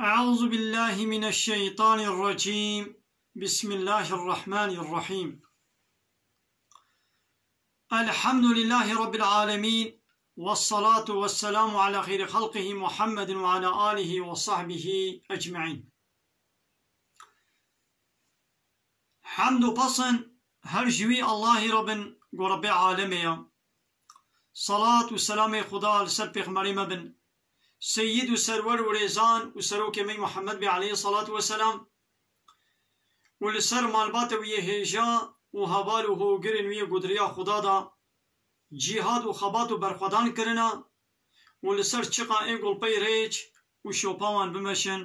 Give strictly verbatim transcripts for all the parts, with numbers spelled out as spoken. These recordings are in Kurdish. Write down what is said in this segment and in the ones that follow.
أعوذ بالله من الشيطان الرجيم. بسم الله الرحمن الرحيم. الحمد لله رب العالمين. والصلاة والسلام على خير خلقه محمد وعلى آله وصحبه أجمعين. Hemd û pesn her ji wî Allahî re bin, ku Rebbê alemê ye. Salat û selamê Xuda li ser pêxemberê me bin, seyyid û serwer û rêzan û serokê me Muhammed bê aleyhî salatu weselam û li ser malbata wî yê hêja û heval û hogirên wî yê ku di riya Xuda de cîhad û xebat û berxwedan kirine û li ser çiqa ê gulpey rêç û şopa wan bimeşin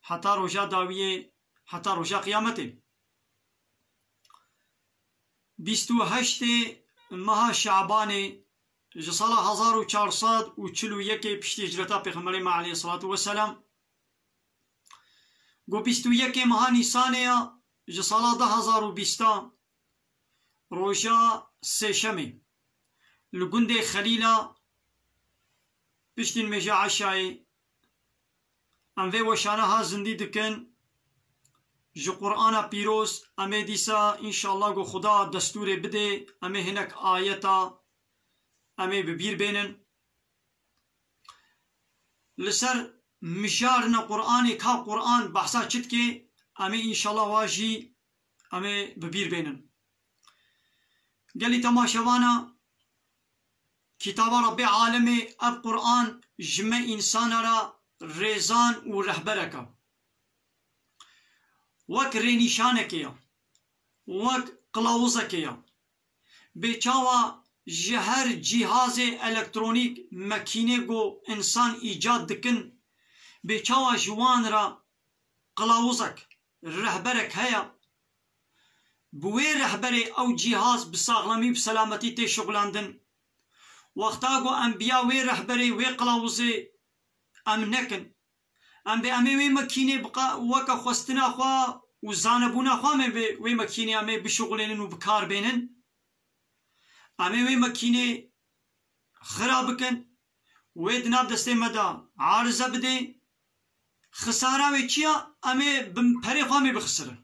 heta roja dawiyê, heta roja qiyametê. Bîst û heştê meha Şabanê ji sala hezar û çar sed û çil û yekê piştî hicreta Pêxemberê me aleyhissalatu vesselam, ku bîst û yekê meha Nîsanê ya ji sala du hezar û bîsta, roja sêşemê, li gundê Xelîla, piştî nimêja eşayê, em vê weşana ha zindî dikin. Ji Qur'ana Pîroz em ê dîsa, înşallah, ku Xuda destûrê bidê, em ê hinek ayeta em ê bi bîr bênin. Li ser mijarina Qur'anê, ka Qur'an behsa çi dike, em ê înşallah wa jî em ê bi bîr bênin. Gelî temaşevana, kitaba Rebbê alemê, ev Qur'an ji me însana re rêzan û rehberek e. Wek rênîşanekê ye, wek qilawizekê ye. Bê çawa ji her cîhazê elektronîk, mekînê ku însan îcad dikin, bê çawa ji wan re qilawizek, rehberek heye, bi wê rehberê ew cîhaz bi saxlemî, bi selametî tê şixulandin. Wexta ku em biya wê rehberê, wê qilawizê em nekin, em bê, em ê wê mekînê biqa-, weke xwestina xwe û zanebûna xwe em ê bi wê mekînê em ê bişixulênin û bi kar bênin. Em ê wê mekînê xira bikin, wê di nav destê me de arize bidê. Xisara wê çi ya? Em ê bi perê xwe em ê bixisirin.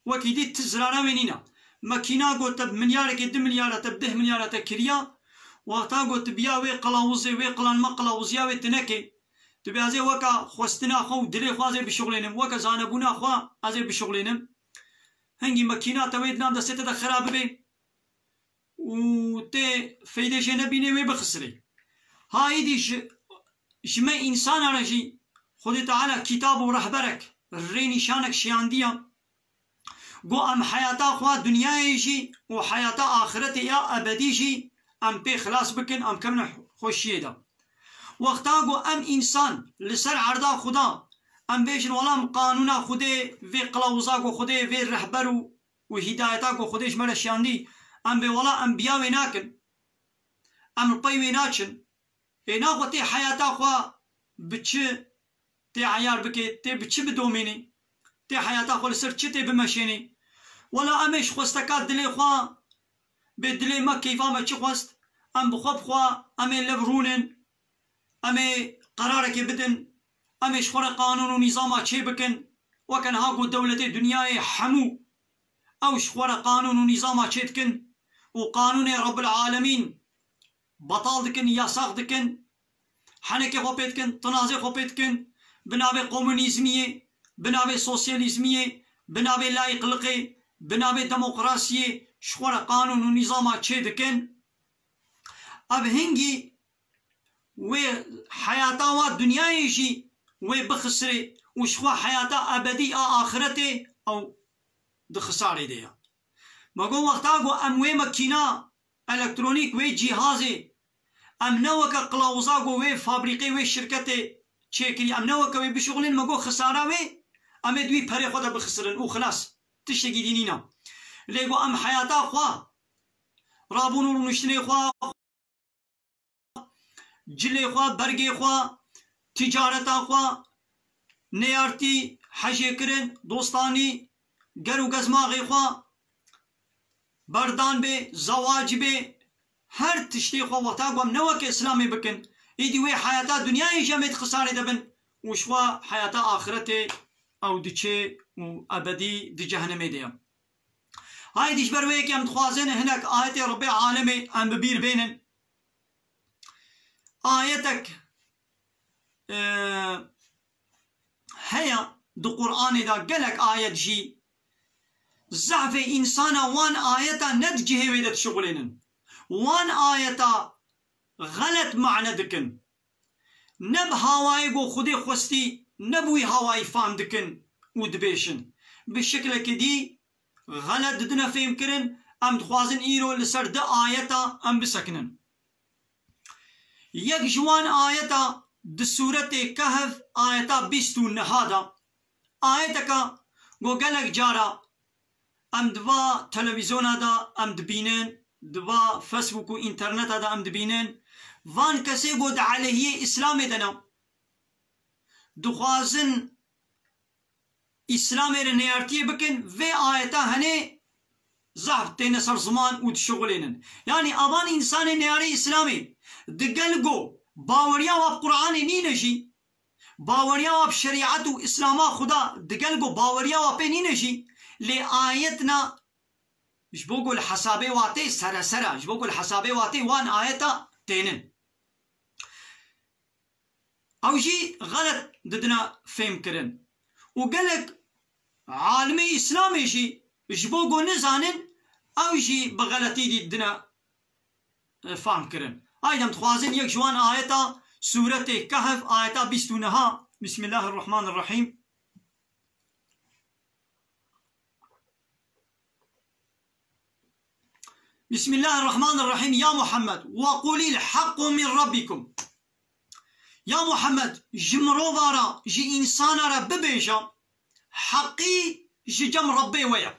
Wekî dî ti zirara wê nîne. Mekîna got te bi milyarekê, du milyara te, bi deh milyara te kiriya. Wexta got tu biya wê qilawizê, wê qilanma qilawiziya wê tu nekê. Tu bê ez ê weke xwestina xwe û dilê xwe ez ê bişixulênim, weke zanebûna xwe ez ê bişixulênim. Hingî mekîna te wê di nav destê te de xira bibe û tê feydê jê nebînê, wê bixisirê. Ha îdî ji, ji me însana re jî Xwedê Teala kitab û rehberek, rênîşanek şiyandiya. Go em heyata xwe dinyayê jî û heyata axiretê ya ebedî jî em pê xilas bikin, em kevine xweşiyê de. Wexta go em însan li ser erda Xuda, em bêjin, wela em qanûna Xwedê, vê qilawiza go Xwedê, vê rehber û, û hîdayeta go Xwedê ji me re şiyandî, em bê wela em biya wê nakin. Em li pey wê naçin. Ê naxwe tê heyata xwe bi çi tê eyar bikê, tê bi çi bidomînî, tê heyata xwe li ser çi tê bimeşênî. Wela em ê ji xwesteka dilê xwe, bê dilê me keyfa me çi xwest, em bi xwe bi xwe, em ê lev rûnin, em ê qerarekê bidin, em ê ji xwe re qanûn û nîzama çê bikin, weke niha ku dewletê dinyayê hemû ew ji xwe re qanûn û nîzama çê dikin û qanûnê Rebbil Alemîn betal dikin, yasax dikin, henekê xwe pê dikin, tinazê xwe pê dikin, bi navê komunîzmiyê, bi navê sosyalîzmiyê, bi navê layîqliqê, bi navê demokrasiyê ji xwe re qanûn û nîzama çê dikin. Ev hingî wê heyata wa dinyayê jî wê bixisirê û ji xwe heyata ebedî a axiretê ew di xisarê de ye. Me got, wexta ku em wê mekîna elektronîk, wê cîhazê, em ne weke qilawiza ku wê fabrîqê, wê şirketê çêkirî, em ne weke wê bişuxulin, me got, xisara wê, em ê di wî perê xwe de bixisirin û xilas, tiştekî dî nîne. Lê ku em heyata xwe, rabûn û rûniştinê xwe, cilê xwe, bergê xwe, ticareta xwe, neyartî, hejêkirin, dostanî, ger û gezmaxê xwe, berdan bê, zewac bê, her tiştê xwe wexta ku em ne weke Îslamê bikin, êdî wê heyata dinyayê jî em ê di xisarê de bin û ji xwe heyata axiretê ew diçê û ebedî di cehenemê de ye. Haydî ji ber wê yekê em dixwazin hinek ayetê Rebbê alemê em bi bîr bênin. Ayetek, e, heye di Qur'anê de gelek ayet jî zehfê însana wan ayeta ne di cihê wê de dişixulênin. Wan ayeta xelet mane dikin. Ne bi hawayê ku Xwedê xwestî, ne bi wî hawayî fam dikin û dibêjin. Bi şiklekî dî xelet didine fêmkirin, em dixwazin îro li ser di ayeta em bisekinin. Yek ji wan ayeta di sûretê Kehf ayeta bîst û neha de, ayeteka ku gelek cara em di va televîzyona de em dibînin, di va Facebook û înterneta de em dibînin, van kesê ku di aleyhiyê Îslamê de ne, dixwazin Îslamê re neyartiyê bikin, vê ayeta henê zehf têne ser ziman û dişixulênin. Yanî avan însanê neyarê Îslamê digel ku baweriya wa bi Qur'anê nîne jî, baweriya wa bi şerîet û Îslama Xuda digel ku baweriya wa pê nîne jî, lê ayetna ji bo ku li hesabê wa tê seresera, ji bo ku li hesabê wa tê wan ayeta tênin. Ew jî xelet didine fêmkirin. Û gelek alimê Îslamê jî ji bo ku nizanin, ew jî bi xeletî dî didine, e, famkirin. Haydi em dixwazin yek ji wan ayeta Sûretê Kehf, ayeta bîst û neha. Bismillahirrahmanirrahîm. Bismillahirrahmanirrahîm. Ya Muhammed, ve qulîl haqqu min rabbikum. Ya Muhammed, ji mirova re, ji însana re bibêje, heqî ji cem Rebbê we ye.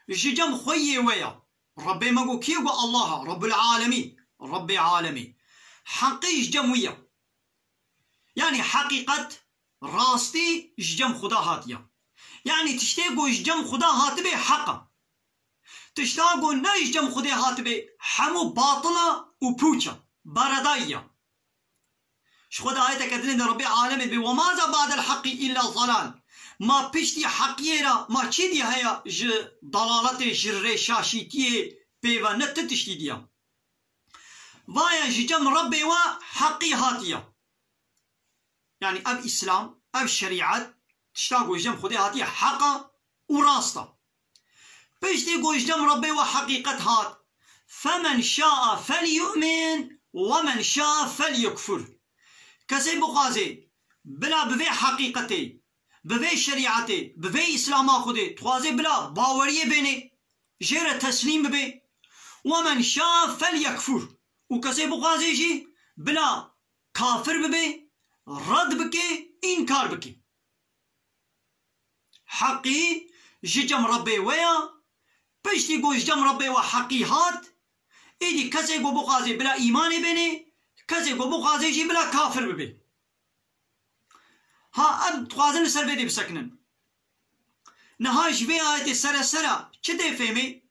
Ji cem xweyê we ye. Rebbê me got kî ye? Got Allah e, Rebbul Alemîn, Rebbê Alemî. Heqî ji cem wî ye. Yanî heqîqet, rastî ji cem Xuda hatiye. Yanî tiştê ku ji cem Xuda hatibê heq e. Tişta ku ne ji cem Xwedê hatibê hemû batil e û pûç e, beredayî ye. Ji xwe de ayeteke dinê de Rebbê alemê dibê, "Ve maza ba'del haqqi illa zalal." Ma piştî heqiyê re ma çi dî heye ji dalaletê, ji rêşaşîtiyê pê ve ne ti tiştî dî ye. Vaye ji cem Rebbê we heqî hatiye. Yanî ev Îslam, ev şerîet, tişta ku ji cem Xwedê hatiye heq e û rast e. Piştî ku ji cem Rebbê we heqîqet hat, "Femen şa'a felyu'min we men şa'a felyekfur." Kesê bixwazê bila bi vê heqîqetê, bi vê şerîetê, bi vê Îslama Xwedê dixwazê bila baweriyê bênê, jê re teslîm bibe. "We men şa'a felyekfur." Û kesê bixwazê jî bila kafir bibe, red bike, înkar bike. Heqî ji cem Rebbê we ya, piştî ku ji cem Rebbê we heqî hat, êdî kesê ku bixwazê bila îmanê bênê, kesê ku bixwazê jî bila kafir bibe. Ha, em dixwazin li ser vê dê bisekinin. Niha ji vê ayetê seresera çi tê fêmê?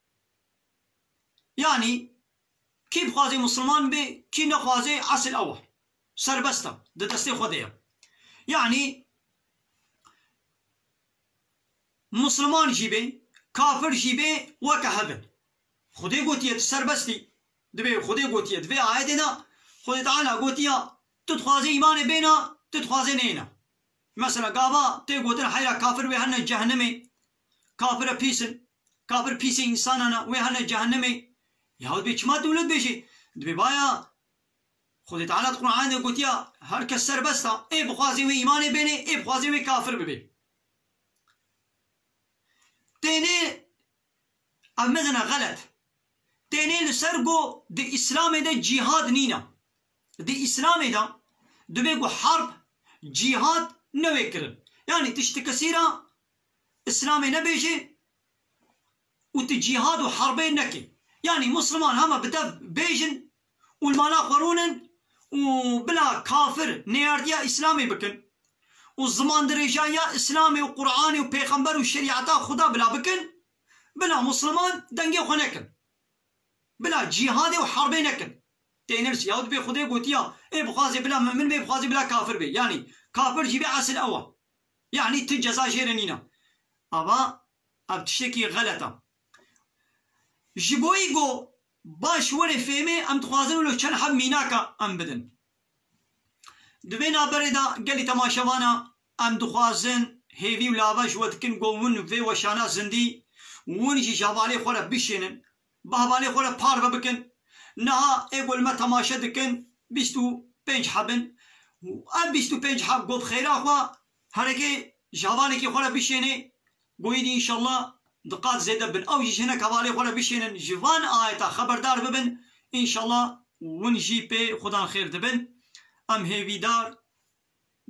Yanî, kî bixwazê Musliman bê, kî nexwazê, esil ew e. Serbest e, di destê xwe de ye. Yanî, Musliman jî bê, kafir jî bê, weke hev in. Xwedê gotiye, tu serbest î. Dibê Xwedê gotiye, di vê ayetê de Xwedê Teala gotiya, tu dixwazê îmanê bêna, tu dixwazê neyna. Mesela gava tê gotin heyra kafir wê herne cehennemê, kafir e pîs in, kafir pîsê însanan e, wê herne cehennemê. Ya dibê çima tu wilo dibêjî? Dibê baya Xwedê Teala di Qur'anê de gotiya, her kes serbest e, ê bixwazê wê îmanê bênê, ê bixwazê wê kafir bibê. Tênê Ev mezin e, xelet. Tênê li ser ku di Îslamê de cîhad nîne. Di Îslamê de dibê ku herb, cîhad newê kirin. Yanî tu ji ti kesî re Îslamê nebêjê û tu cîhad û herbê nekê. Yanî Musliman hema bi dev bêjin û li mala xwe rûnin û bila kafir neyartiya Îslamê bikin û zimandirêjayiya Îslamê û Qur'anê û pêxember û şerîeta Xuda bila bikin, bila Musliman dengê xwe nekin. Bila cîhadê û herbê nekin. tênirse. Yahut bê Xwedê gotiya, ê bixwazê bila mumin bê, bixwazê bila kafir bê. Yanî kafir jî bê esil ew e. Yanî tu ceza jê re nîne. Ava ev tiştekî xelet e. Ji bo î go baş were fêmê, em dixwazin wilo çend heb mînaka em bidin. Di vê naberê de gelî temaşevana em dixwazin hêvî û lava ji we dikin go win vê weşana zindî, win jî ji hevalê xwe re bişênin, bi hevalê xwe re parve bikin. Niha ê go li me temaşe dikin, bîst û pênc heb in. Ev bîst û pênc heb go bi xêra xwe herekê ji hevalekî xwe re bişênê. Goyî dî înşallah di qat zêde bin. Ew jî ji hinek hevalê xwe re bişênin, ji van ayeta xeberdar bibin. Înşallah win jî pê Xudan xêr dibin. Em hêvîdar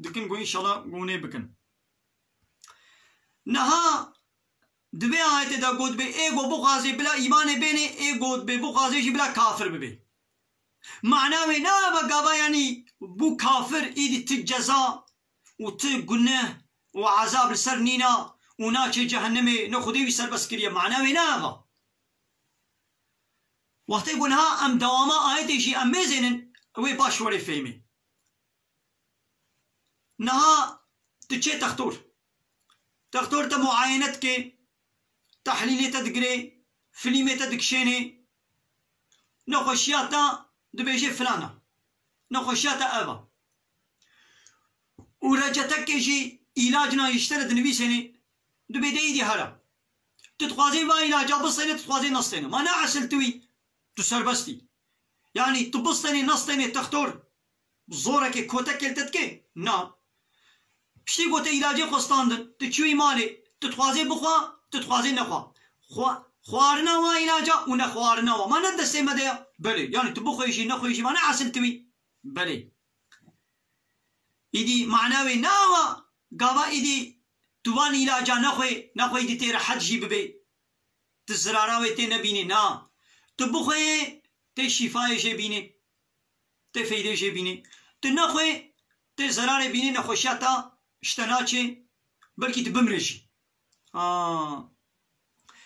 dikin ku înşallah gonê bikin. Niha di vê ayetê de got bê, ê go bixwazê bila îmanê bênê, ê got bê bixwazê jî bila kafir bibê. Mana wê ne eva gava, yanî bû kafir, îdî ti ceza û ti guneh û ezab li ser nîna û naçe cehennemê, ne Xwedê wî serbest kiriye. Mana wê ne eva. Wextê ku niha em dewama ayetê jî em mêzênin, wê baş were fêmê. Niha tu çê textor. Textor te muayene dike, tehlîlê te digire, filîmê te dikişêne. Nexweşiya te dibêje filan e. Nexweşiya te ev e. Û reçetekê jî, îlacna jî ji te re dinivîsêne, dibê de îdî here. Tu dixwazê va îlaca bistêne, tu dixwazê nestêne. Ma ne esil tu wî, tu serbest î. Yanî tu bistênî, nestênî, textor zoreke kotekê li te dike? Na. Piştî ku te îlacê xwe standin, tu çûyî malê, tu dixwazê bixwe, tu dixwazê nexwe. Xwe-, xwarina wa îlaca û nexwarina wa. Ma ne destê me de ya? Belê. Yanî tu bixwê jî, nexwê jî, ma ne esil tu wî? Belê. Îdî mana wê ne ew e, gava îdî tu van îlaca nexwê, nexwê îdî tê rehet jî bibê. Tu zirara wê tê nebînî, na. Tu bixweyê, tê şîfayê jê bînî. Tê feydê jê bînî. Tu nexwê, tê zerarê bînî, nexweşiya te ji te naçê, belkî tu bimrê jî. Ha.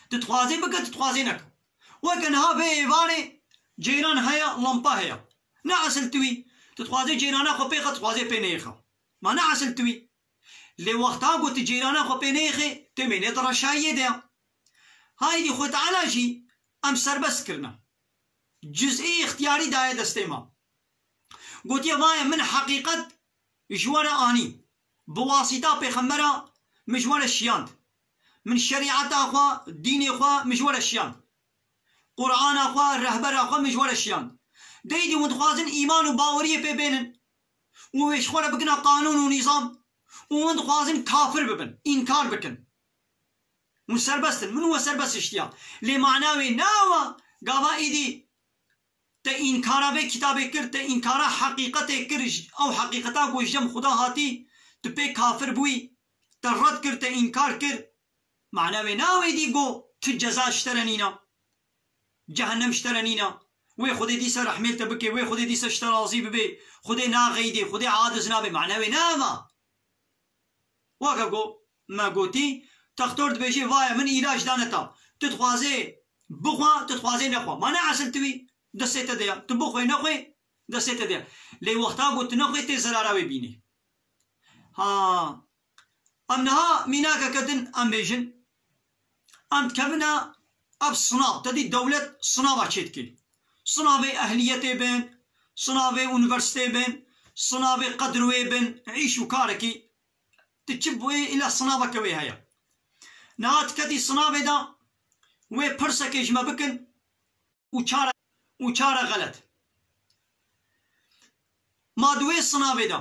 Tu dixwazê bike, tu dixwazê neke. Weke niha vê êvarê ceyran heye, lampa heye. Ne esil tu wî. Tu dixwazê ceyrana xwe pê xe, tu dixwazê pê neyêxe. Ma ne esil tu wî. Lê wexta ku tu ceyrana xwe pê neyêxê, tê mênê di reşayiyê de ya. Haydî Xwe Teala jî em serbest kirine. Cuz'ê îxtiyarî daye destê me. Gotiye, vaye min heqîqet ji we re anî. Bi wasîta pêxembera min ji we re şiyand. Min şerîeta xwe, dînê xwe min ji we re şiyand. Qur'ana xwe, rehbera xwe min ji we re şiyand. Deydî hûn dixwazin îman û baweriyê pê bênin û wê ji xwe re bikine qanûn û nîzam û hûn dixwazin kafir bibin, înkar bikin. Hûn serbest in, min we serbest hiştiya. Lê mana wê ne ew e, gava îdî te înkara vê kitabê kir, te înkara heqîqetê kir, ji-, ew heqîqeta ku ji cem Xuda hatî, tu pê kafir bûyî, te red kir, te înkar kir. Mana wê ne ew ê dî got, tu ceza ji te re nîna. Cehennem ji te re nîna. Wê Xwedê dîsa rehmê li te bike, wê Xwedê dîsa ji te razî bibe. Xwedê naxeyidê, Xwedê aciz nabe. Mana wê ne ev e. Weke ku me gotî, textor dibêje, vaye min îlac dane ta. Tu dixwazê bixwe, tu dixwazê nexwe. Ma ne esil tu wî, destê te de ya. Tu bixwê nexwê, destê te de ya. Lê wexta ku tu nexwê, tê zerara wê bînî. Ha. Em niha mînakeke din em bêjin. Em dikevine ev sinav. Te dî dewlet sinava çêdike. Sinavê ehliyetê bin, sinavê unîversîtê bin, sinavê qedrwê bin, îş û karekî. Tu çi bûyê îla sinaveke wê heye. Niha diketî sinavê de wê pirsekê ji me bikin û çare, û çare xelet. Ma di wê sinavê de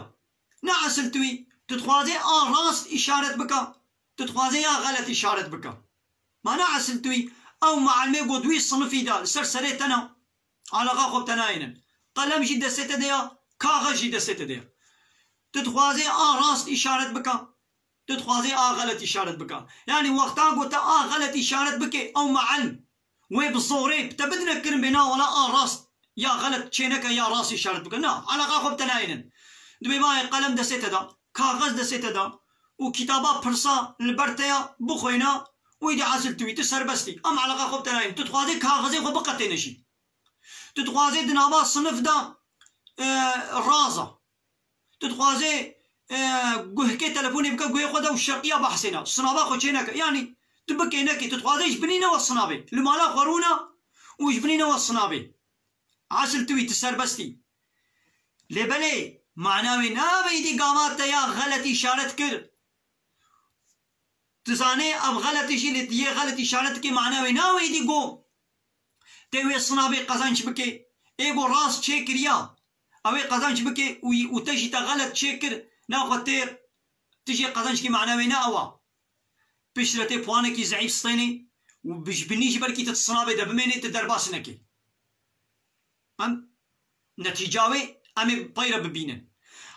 ne esil tu wî, tu dixwazê a rast îşaret bika, tu dixwazê ya xelet îşaret bika. Ma ne esil tu wî, ew muallimê got wî sinifî de li ser serê te ne, alaqa xwe bi te nayênin. Qelem jî destê te de ya, kaxez jî destê te de ya. Tu dixwazê a rast îşaret bika, tu dixwazê a xelet îşaret bika. Yanî wexta ku te a xelet îşaret bike, ew muallim wê bi zorê bi te bidine kirin bê na wela a rast ya xelet çêneke ya rast îşaret bike. Na, alaqa xwe bi te nayênin. Dibê bayê qelem destê te de, kaxez destê te de û kitaba pirsa li ber te ya, bixwêne û îdî esil tu wî, tu serbest î. Em alaqa xwe bi te nayênin. Tu dixwazê kaxezê xwe biqetêne jî. Tu dixwazê di nava sinif de, e, raza. Tu dixwazê, e, guhkê telefonê bike guhê xwe de û şerqiya behsê ne. Sinava xwe çê neke. Yanî tu bikê nekê. Tu dixwazê ji binî ne we sinavê. Li mala xwe rûna û ji binî ne we sinavê. Esil tu wî, tu serbestî. Lê belê mana wê nabe îdî gava te ya xelet îşaret kir. Tu zanê ev xeletî jî lê tu yê xelet îşaret dikê, mana wê nabe îdî go tê wê sinavê qezenc bikê. Ê go rast çêkiriya. Ew ê qezenc bikê û, û te jî te xelet çêkir. Naxwe tê tu jê qezenc kî, mana wê ne ew a. Piştre tê puanekî zeîf stênê û bi ji binî jî belkî tu di sinavê de bimênê, tu derbas nekê. Em netîca wê em ê peyre bibînin.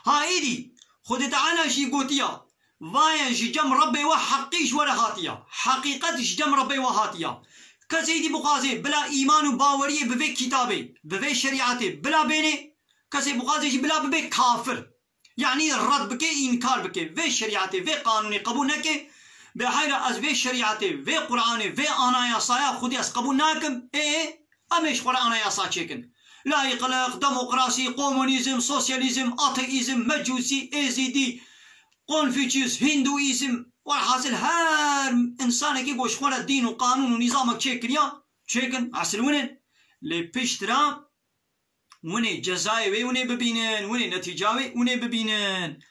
Ha êdî Xwedê Teala jî gotiya, vaye ji cem Rebbê we heqî ji we re hatiya. Heqîqet ji cem Rebbê we hatiya. Kesê êdî bixwazê bila îman û baweriyê bi vê kitabê, bi vê şerîetê bila bênê, kesê bixwazê jî bila bibe kafir. Yanî red bike, înkar bike. Vê şerîetê, vê qanûnê qebûl neke. Bê heyra ez vê şerîetê, vê Qur'anê, vê anayasaya Xwedê ez qebûl nakim. Ê, em ê ji xwe re anayasa çêkin. Layîqlik, demokrasî, komunîzm, sosyalîzm, ateîzm, mecûsî, êzîdî, konfûçyus, hîndûîzm. Werhasil her însanekî ku ji xwe re dîn û qanûn û nîzamek çêkiriya, çêkin, esil win in. Lê piştre Winê cezayê wê winê bibînin, winê netîca wê winê bibînin.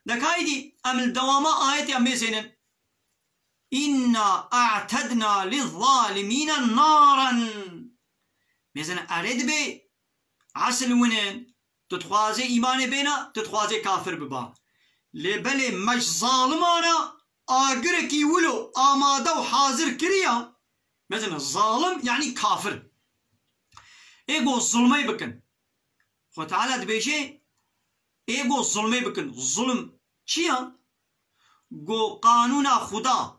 Dekaydî em li dewama ayetê em mêzênin. Înna a'tedna lizzalimîne naran. Mêzin erê dibê esil winin. Tu dixwazê îmanê bêna, tu dixwazê kafir biba. Lê belê me ji zalimana agirekî wilo amade û hazir kiriya. Mezin zalim, yanî kafir. Ê go zulmê bikin. Xwe Teala dibêje, ê go zulmê bikin. Zulm çi ya? Go qanûna Xuda,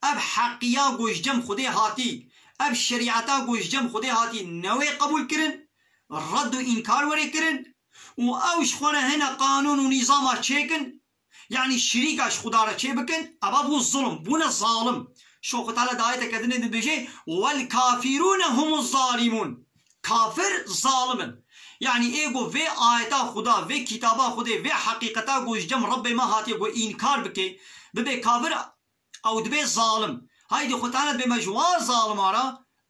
ev heqiya go ji cem Xwedê hatî, ev şerîeta go ji cem Xwedê hatî, ne wê qebûl kirin, red û înkar were kirin û ew ji xwe re hene qanûn û nîzama çêkin, Yanî şirîka ji Xuda re çê bikin, eva bû zulm, bûne zalim. Şo Xwe Teala di ayeteke dinê dibêje, "Wel kafirûne humuz zalimûn." Kafir zalim in. Yanî ê go vê ayeta Xuda, vê kitaba Xwedê, vê heqîqeta go ji cem Rebbê me hatiye go înkar bike, bibe kafir, ew dibe zalim. Haydî Xwe Teala dibê me ji wa zalima re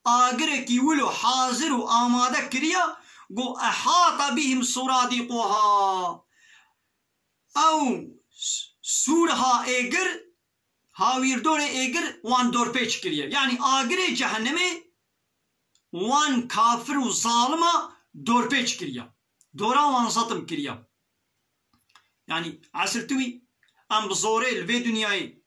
agirekî wilo hazir û amade kiriya, go ehata bihim suradiquha. Ew s-, sûrha êgir, hawîrdorê êgir wan dorpêç kiriye. Yanî agirê cehennemê wan kafir û zalima dorpêç kiriye. Dora wan zetim kiriye. Yanî esil tu wî, em bi zorê li vê dinyayê,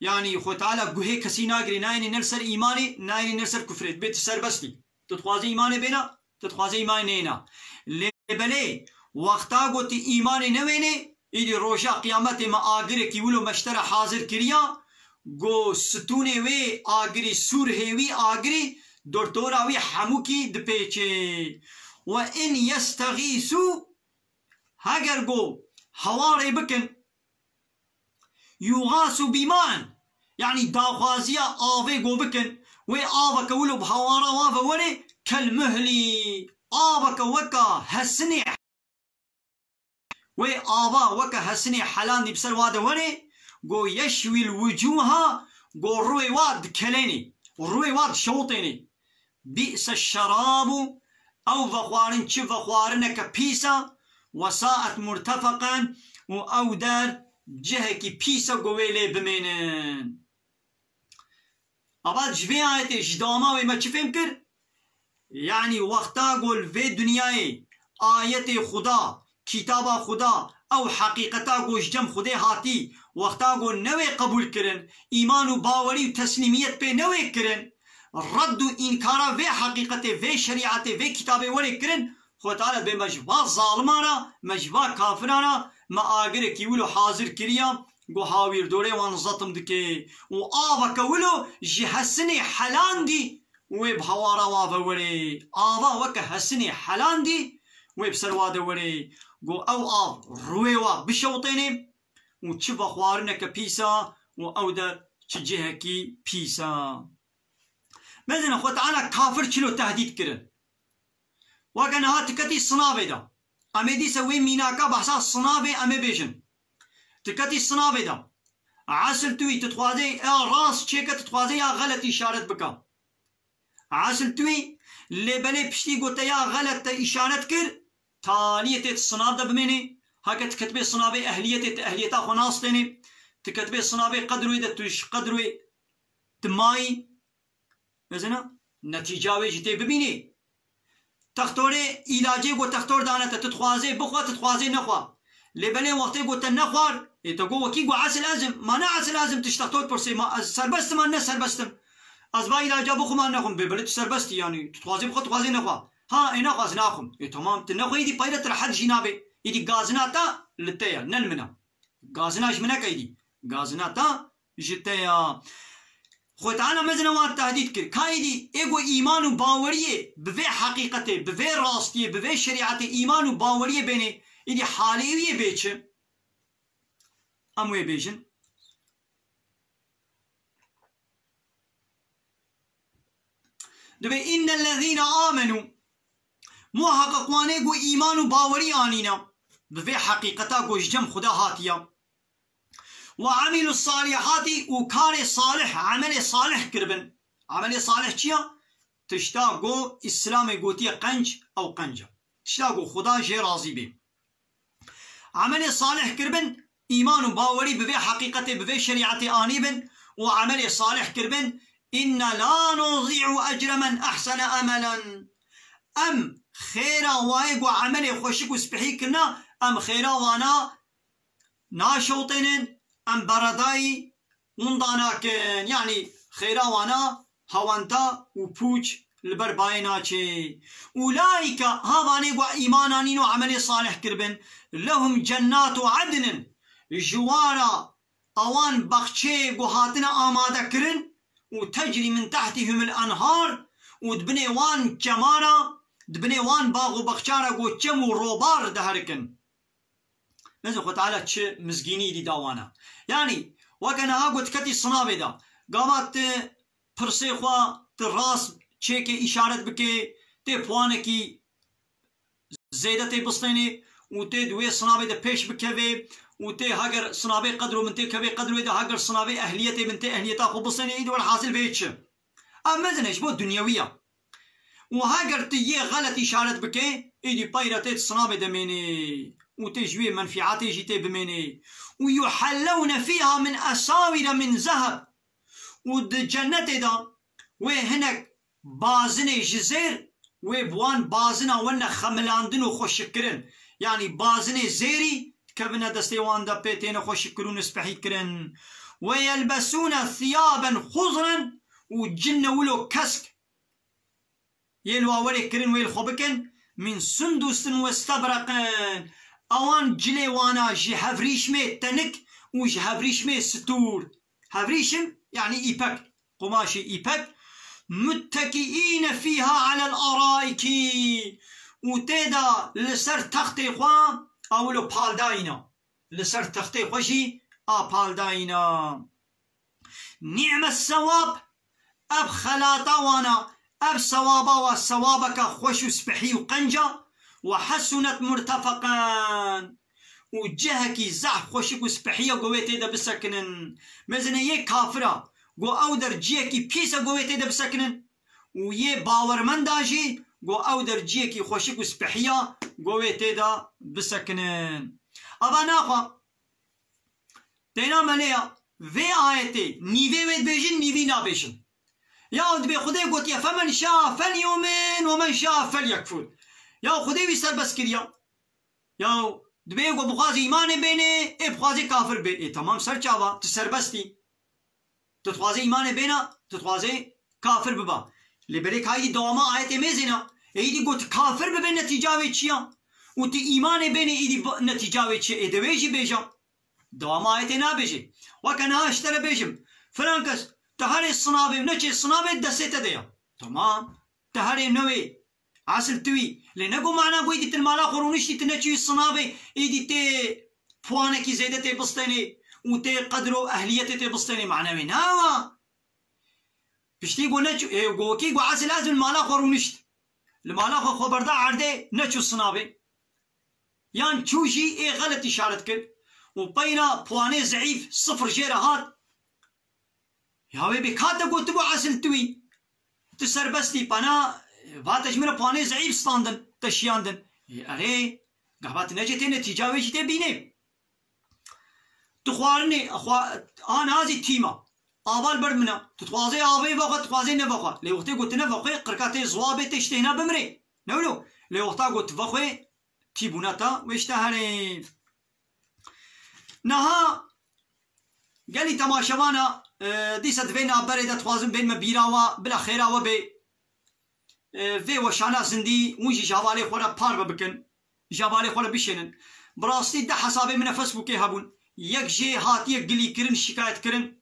yanî Xwe Teala guhê kesî nagirê, nayênê ne li ser îmanê, nayênê ne li ser kufrê. Dibê tu serbest î. Tu dixwazî îmanê bêna, tu dixwazî îmanê neyna. Lê belê wexta go tu îmanê newênê, îdî roja qiyametê me agirekî wilo me ji te re hazir kiriya, go stûnê wê agirî, sûrhê wî agirî, dortora wî hemûkî dipêçê. Ve in yestexîsû, heger go hewarê bikin, Yûxasu bîman, yanî daxwaziya avê go bikin, wê aveke wilo bi hawara wa ve were, kel muhlî, aveke weka hesinê, wê ava weke hesinê helandî bi ser wa de were, go yeşwîl wucûha, go rûyê wa dikelênê, rûyê wa dişewitênê. Bi'se şerabu, ew vexwarin çi vexwarineke pîs e, we saet murtefeqen, û ew der cihekî pîs e ku wê lê bimênin. Ava ji vê ayetê, ji dewama wê me çi fêm kir? Yanî wexta ku li vê dinyayê ayetê Xuda, kitaba Xuda, ew heqîqeta ku ji cem Xwedê hatî, wexta ku newê qebûl kirin, îman û bawerî û teslîmiyet pê newê kirin, red û înkara vê heqîqetê, vê şerîetê, vê kitabê were kirin, Xwedê Teala dibê me ji va zaliman re, me ji va kafiran re, me agirekî wilo hazir kiriya, ku hawîrdorê wan zetim dike û aveke wilo ji hesinê helandî wê bi hawara wa ve were. Ava weke hesinê helandî wê bi ser wa de were. Ku ew av rûyê wa bişewitêne û çi vexwarineke pîs e û ew der çi cihekî pîs e. Mezin Xwedê Teala kafir çilo tehdît kirin. Weke niha tu ketî sinavê de. Em ê dîse wê mînaka behsa sinavê em ê bêjin. Tu ketî sinavê de. Esil tu yî, tu dixwazê ya rast çêke, tu dixwazê ya xelet îşaret bike. Esil tu yî, lê belê piştî ku te ya xelet te îşaret kir, taliyê tê di sinav de bimênê. Heke tu ketibê sinavê ehliyetê, tu ehliyeta xwe nastênê. Tu ketibê sinavê qedroyê de, tu ji qedroyê tu mayî. Mezina, netîca wê jî tê bibînî. Textorê îlacê ku textor dane te, tu dixwazê bixwe, tu dixwazê nexwe. Lê belê wextê ku te nexwar, ê te got wekî ku esil ez im, ma ne esil ez im, tu ji textor dipirsê, ma ez serbest im an ne serbest im. Ez va îlaca bixwim an nexwim, bê belê tu serbest î, yanî tu dixwazê bixwe, tu dixwazê nexwe. Ha, ê nexwe ez naxwim. Ê temam, tu nexweyî dî peyre tu rehet jî nabê. Îdî gazina te li te ye, ne li min e. Gazina ji min neke îdî. Gazina te ji te ya. Xwe Teala mezine wan tehdît kir. Ka îdî ê ku îman û baweriyê bi vê heqîqetê, bi vê rastiyê, bi vê şerîetê îman û baweriyê bênê, îdî halê wî yê bê çi? Em wê bêjin. Dibê, "Innellezîne amenû", muheqeq wanê ku îman û bawerî anîne, bi vê heqîqeta ku ji cem Xuda hatiye. "Ve amîlus salîhatî", û karê salih, emelê salih kiribin. Emelê salih çi ya? Tişta ku Îslamê gotiye qenc, ew qenc e. Tişta ku Xuda jê razî bê. Emelê salih kiribin, îman û bawerî bi vê heqîqetê, bi vê şerîetê anîbin û emelê salih kiribin, "Inna la nudî'u ecre men ehsene emelen." Em xêra wayê ku emelê xweşik û spehî kirina, em xêra wana naşewtênin, em beredayî winda nakin. Yanî xêra wana hawanta û pûç li ber bayê naçê. "Ulaîke", ha vanê ku îman anîn û emelê salih kiribin, "lehum cennatu ednin", ji wara awan baxçeyê ku hatine amade kirin û "tecrî min tehtihimul enhar", û di binê wan çemara, di binê wan bax û baxçara ku çem û robar diherikin. Mezin Xwe Teala çi mizgînî dî dawana. Yanî, weke niha got ketî sinavê de. Gava tu pirsê xwe, tu rast çêkê îşaret bikê, tê puanekî zêde tê bistênê û tê di wê sinavê de pêş bikevê û tê heger sinavê qedro min tê kevê qedroyê de, heger sinavê ehliyetê min tê ehliyeta xwe bistênê, îdî werhasil vê çi? Ev mezin e, ji bo dinyewî ya. Û heger tu yê xelet îşaret bikê, êdî peyre tê di sinavê de mênê û tê ji wê menfîetê jî tê bimênê. "Û yuhellewne fîha min esawîre min zeheb." Û di cennetê de wê hinek bazinê ji zêr, wê bi wan bazina wene xemilandin û xweşikkirin. Yanî bazinê zêrî dikevine destê wan de, pê têne xweşikkirin û spehîkirin. "Ve yelbesûne thiyaben xuzren", û cinne wilo kesk yê li wa werê kirin, wê li xwe bikin, "min sundusin ve stebreqin." Ewan cilê wana ji hevrîşmê tenik û ji hevrîşmê stûr. Hevrîşim, yanî îpek, qumaşê îpek. "Muttekiîne fîha alel araîkî." Û tê de li ser textê xwe a wilo paldayîna. Li ser textê xwe jî a paldayîna. "Nî'mes sewab", ev xelata wana, ev sewaba wa sewabeke xweş û spehî û qenca, "ve hesunet murtefeqan", û cihekî zehf xweşik û spehî ye ku wê tê de bisekinin. Mezine yê kafira ku ew der cihekî pîs e ku wê tê de bisekinin, û yê bawermenda jî ku ew der cihekî xweşik û spehî ya ku wê tê de bisekinin. Ava naxwe Têna me lê ya, vê ayetê nîvê wê dibêjin, nîvî nabêjin. Ya dibê Xwedê gotiye, "Femen şa felyumin ve men şa felyekfur." Ya Xwedê wî serbest kiriya. Ya dibê ku bixwaze îmanê bênê, ê bixwaze kafir bê. Ê temam, ser çava, tu serbest î. Tu dixwazê îmanê bêna, tu dixwazê kafir biba. Lê belê ka êdî dewama ayetê mêzêna. Êdî got kafir bibe, netîca wê çi ya? Û tu îmanê bênê, êdî ba-, netîca wê çi ye? Ê de wê jî bêja. Dewama ayetê nabêje. Weke niha ji te re bêjim, filan kes, tu herê sinavê, neçê sinavê destê te de ya. Tamam. Tu herê newê. Esil tu wî. Lê ne ku mana ku êdî tu li mala xwe rûniştî, tu neçûyî sinavê, êdî tê puanekî zêde tê bistênê û tê qedro ehliyetê tê bistênê. Mana wê nawa. Piştî ku neçû, ê, ku wekî ku esil ez li mala xwe rûnişt. Li mala xwe xwe berda erdê, neçû sinavê. Yan çû jî ê xelet îşaret kir. Û peyna puanê zeîf sifir jê re hat. Ya wê bê ka te gotibû esil tu wî. Tu serbestî pana, va te ji min re puanê zeîf standin, te şiyandin. Ê, erê, gava tu necê tê netîca wê jî tê bînê. Tu xwarinê, xwa-, an azî tîma. Ava li ber min e. Tu dixwazê avê vexwe, tu dixwazê nevexwe. Lê wextê ku tu nevexwe, qirka tê ziwabê tê ji têhna bimrê. Ne wilo? Lê wexta ku tu vexwe, tîbûna te wê ji te herê. Niha gelî temaşevana, e, dîsa di vê navberê de dixwazim bên me bîra we, bila xêra we bê. E, vê weşana zindî, hûn jî ji hevalê xwe re parve bikin, ji hevalê xwe re bişênin. Bi rastî deh hesabê min a Facebookê hebûn. Yek jê hatiye gilîkirin, şikayetkirin.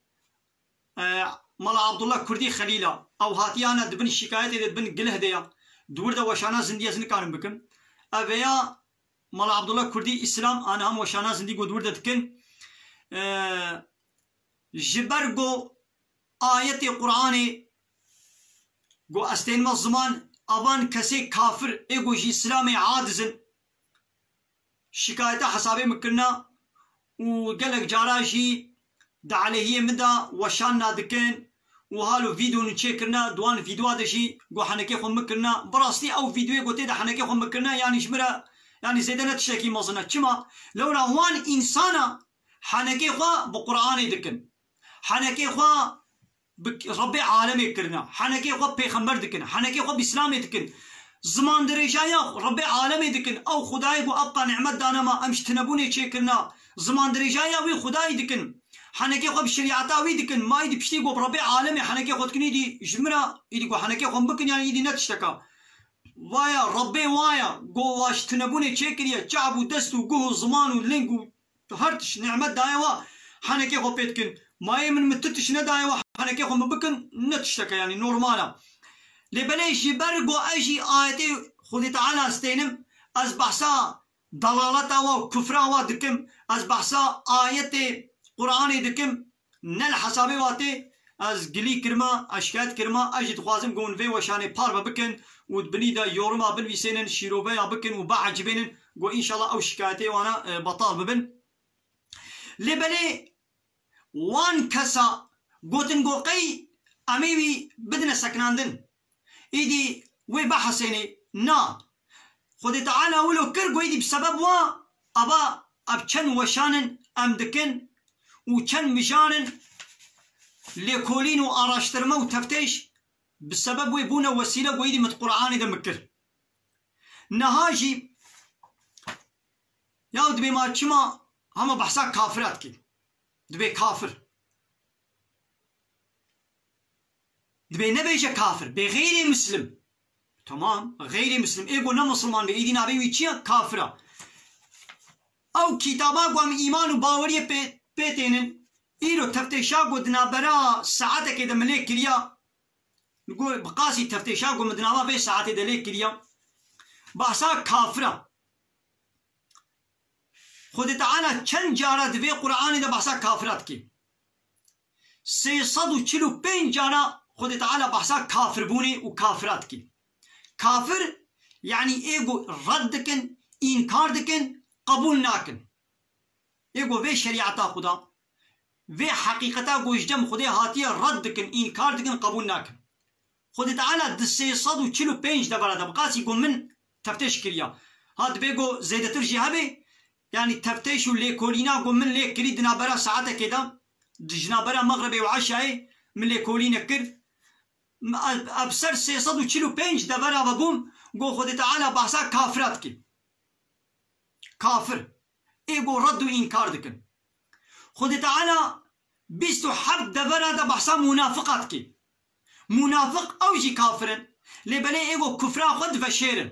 E, Mala Abdullah Kurdî Xelîla. Ew hatiyane di bin şikayetê de, di bin gileh de ya. Di wir de weşana zindî ez nikarim bikim. Ev ya Mala Abdullah Kurdî Îslam, an ham weşana zindî ku di wir de dikin. E, ji ber ku ayetê Qur'anê ku ez tênime ziman, avan kesê kafir ê ku ji Îslamê aciz in, şikayeta hesabê min kirina û gelek cara jî di aleyhiyê min de weşanna dikin û halo vîdeo nûçê kirina, di wan vîdeoa de jî ku henekê xwe min kirina. Bi rastî ew vîdeoyê ku tê de henekê xwe min kirina, yanî ji min re, yanî zêde ne tiştekî mezin e. Çima? Lewra wan însana henekê xwe bi Qur'anê dikin. Henekê xwe bi Rebbê alemê kirine. Henekê xwe pêxember dikin. Henekê xwe bi Îslamê dikin. Ziman dirêjaya Rebbê alemê dikin. Ew Xwedayê ku ewqa nîmet dane me, em ji tinebûnê çêkirine. Ziman dirêjaya wî Xwedayê dikin. Henekê xwe bi şerîeta wî dikin. Ma îdî piştî ku bi Rebbê alemê henekê xwe dikin, îdî ji min re, îdî ku henekê xwe bikin, yanî îdî ne tişteka. Vaya Rebbê waya, ku wa ji tinebûnê çêkiriye, çav û dest û guh û ziman û ling û her tişt nîmet daye wa, henekê xwe pê dikin. Mayê min, min tu tişt nedaye wa, henekê xwe min bikin, ne tişteke, yanî normal e. Lê belê ji ber ku ez jî ayetê Xwedê Teala stênim, ez behsa delaleta wa û kufra wa dikim, ez behsa ayetê Qur'anê dikim, ne li hesabê wa tê, ez gilî kirime, ez şikayet kirime, ez jî dixwazim ku hûn vê weşanê parve bikin û di binî de yoruma binivîsênin, şîroveya bikin û biecibênin, ku înşallah ew şikayetê wana, e, betal bibin. Lê belê wan kesa gotin ku qey em ê wî bidine sekinandin. Îdî wê behesênê, na. Xwedê Teala wilo kir ku îdî bi sebeb wa, ava ev çend weşan in em dikin û çend mijan in lêkolîn û araştirme û teftêş bi sebeb wê bûne wesîle ku îdî min di Qur'anê de min kir. Niha jî ya dibê ma çima hema behsa kafira dikî? Dibê kafir. Dibê nebêje kafir, bê xeyrê muslim. Tamam, xeyrê muslim. Ê ku ne musulman be, êdî navê wî çi ye? Kafir e. Ew kitaba ku em îman û baweriyê pê, pê tênin, îro teftêşa ku di navbera saetekê de min lê kiriya, ku bi qasî teftêşa ku min di nava vê saetê de lê kiriya, bahsa kafir e. Xwedê Teala çend cara di vê Qur'anê de behsa kafira dike. Sê sed û çil û pênc cara Xwedê Teala behsa kafirbûnê û kafira dike. Kafir, yanî ê ku red dikin, înkar dikin, qebûl nakin. Ê ku vê şerîeta Xuda, vê heqîqeta ku ji cem Xwedê hatiye red dikin, înkar dikin, qebûl nakin. Xwedê Teala di sê sed û çil û pênc devera de, bi qasî ku min teftêş kiriya. Ha, dibê ku zêdetir jî hebe, yanî teftêş û lêkolîna ku min lê kirî di navbera saetekê de, di ji navbera mexribê û eşayê min lêkolîne kir. Ev, ev ser sê sed û çil û pênc devera vebûm, ku Xwedê Teala behsa kafira dike. Kafir. Ê ku red û înkar dikin. Xwedê Teala bîst û heft devera de behsa munafiqa dike. Munafiq ew jî kafir in. Lê belê ê ku kufra xwe diveşêrin.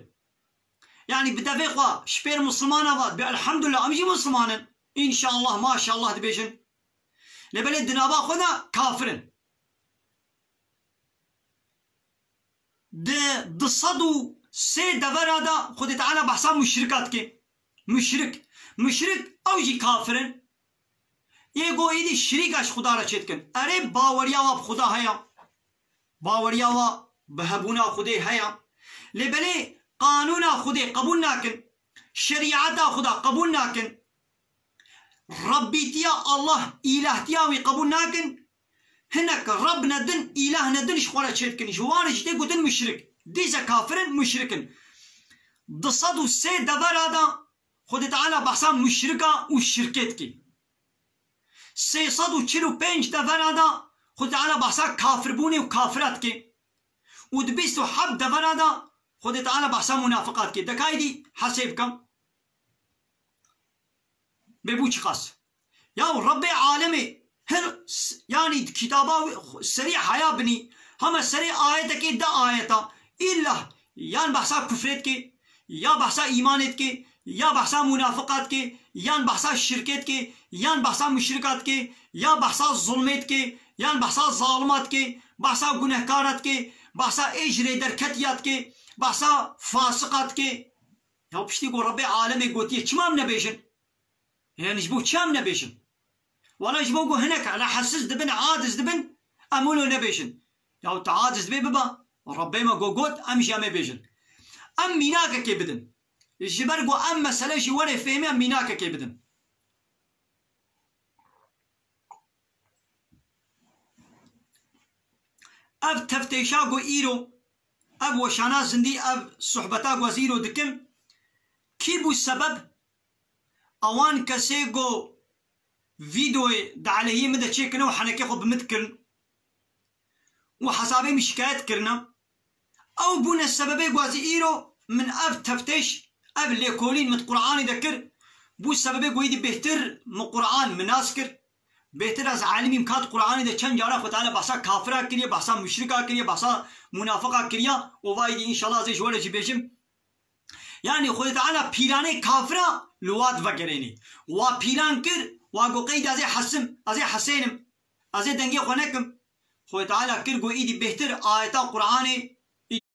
Yanî bi devê xwe ji pêr musulmana ve, bi elhamdulillah em jî musulman in. Înşallah, maşallah dibêjin. Lê belê di nava xwe de kafir in. Di du sed û sê devera de Xwedê Teala behsa muşrika dike. Muşrik. Muşrik ew jî kafir in. Ê ku êdî şirîka ji Xuda re çê dikin. Erê baweriya wa bi Xuda heye. Baweriya wa bi hebûna Xwedê heye. Lê belê qanûna Xwedê qebûl nakin. Şerîeta Xweda qebûl nakin. Rebbîtiya Allah, îlahtiya wî qebûl nakin. Hinek Reb ne din, îlah ne din ji xwe re çêdikin. Ji wan re jî tê gotin muşrik. Dîse kafir in, muşrik in. Du sed û sê devera de Xwedê Teala behsa muşrika û şirkê dike. Sê sed û çil û pênc devera de Xwedê Teala behsa kafirbûnê û kafira dike. Û di bîst û heft devera de Xwedê Teala behsa munafiqa dike. De ka êdî hesê bikim. Bê bû çiqas? Ya Rebbê alemê hin s-, yanî di kitaba wî xu-, serî heya binî, hema serê ayetekê de ayeta, îlla yan behsa kufrê dike, ya behsa îmanê dike, ya behsa munafiqa dike, yan behsa şirkê dike, yan behsa muşrika dike, ya behsa zulmê dike, yan behsa zalima dike, behsa gunehkara dike, behsa ê ji rê derketiya dike, behsa fasiqa dike. Ya piştî ku Rebbê alemê gotiye, çima em nebêjin? Yani ji bo çi em nebêjin? Wala ji bo ku hinek rahatsiz dibin, aciz dibin, em wilo nebêjin. Ya tu aciz dibê biba, Rebbê me go got, em jî em ê bêjin. Em mînakekê bidin. Ji ber ku em mesele jî were fêhmê, em mînakekê bidin. Ev teftêşa ku îro, ev weşana zindî, ev sohbeta ku ez îro dikim, kî bû sebeb? Ewan kesê ku vîdeoyê di aleyhiyê min de çêkirine û henekê xwe bi min dikirin û hesabê min şikayet kirine. Ew bûne sebebê ku ez îro min ev teftêş, ev lêkolîn min di Qur'anê de kir, bû sebebê ku êdî bêhtir min Qur'an min nas kir. Bêhtir ez alimîm, ka di Qur'anê de çend cara Xwe Teala behsa kafira kiriye, behsa muşrika kiriye, behsa munafiqa kiriye û va êdî înşallah ez ê ji we re jî bêjim. Yani Xwedê Teala pîlanê kafira li wa divegerênê. Wa pîlan kir, wa got qey de ez ê hesim, ez ê hesênim, ez ê dengê xwe nekim. Xwedê Teala kir got îdî bêhtir ayeta Qur'anê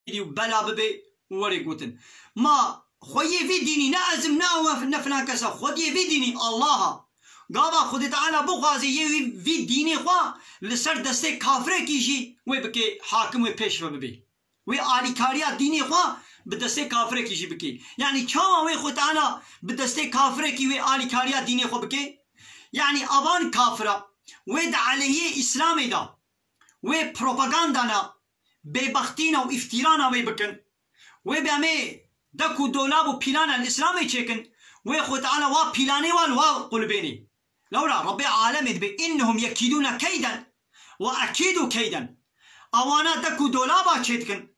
îdî bela bibe û werê gotin. Ma xweyê vî dînî ne ez im, ne ew, ne filan kes e, xwediyê vî dînî Allah e. Gava Xwedê Teala bixwaze yê vî, vî dînê xwe li ser destê kafirekî jî wê bike hakim, wê pêşve bibe. Wê alîkariya dînê xwe bi destê kafirekî jî bike. Yanî çawa wê Xwe Teala bi destê kafirekî wê alîkariya dînê xwe bike? Yanî avan kafira wê di aleyhiyê Îslamê de wê propagandana bêbextîna û îftîrana wê bikin. Wê bi em ê dek û dolab û pîlana li Îslamê çêkin. Wê Xwe Teala wa pîlanê wa li wa qulibênê. Lewra Rebbê alemê dibê, "Innehum yekîdûne keyden ve ekîdû keyden." Awana dek û dolaba çêdikin.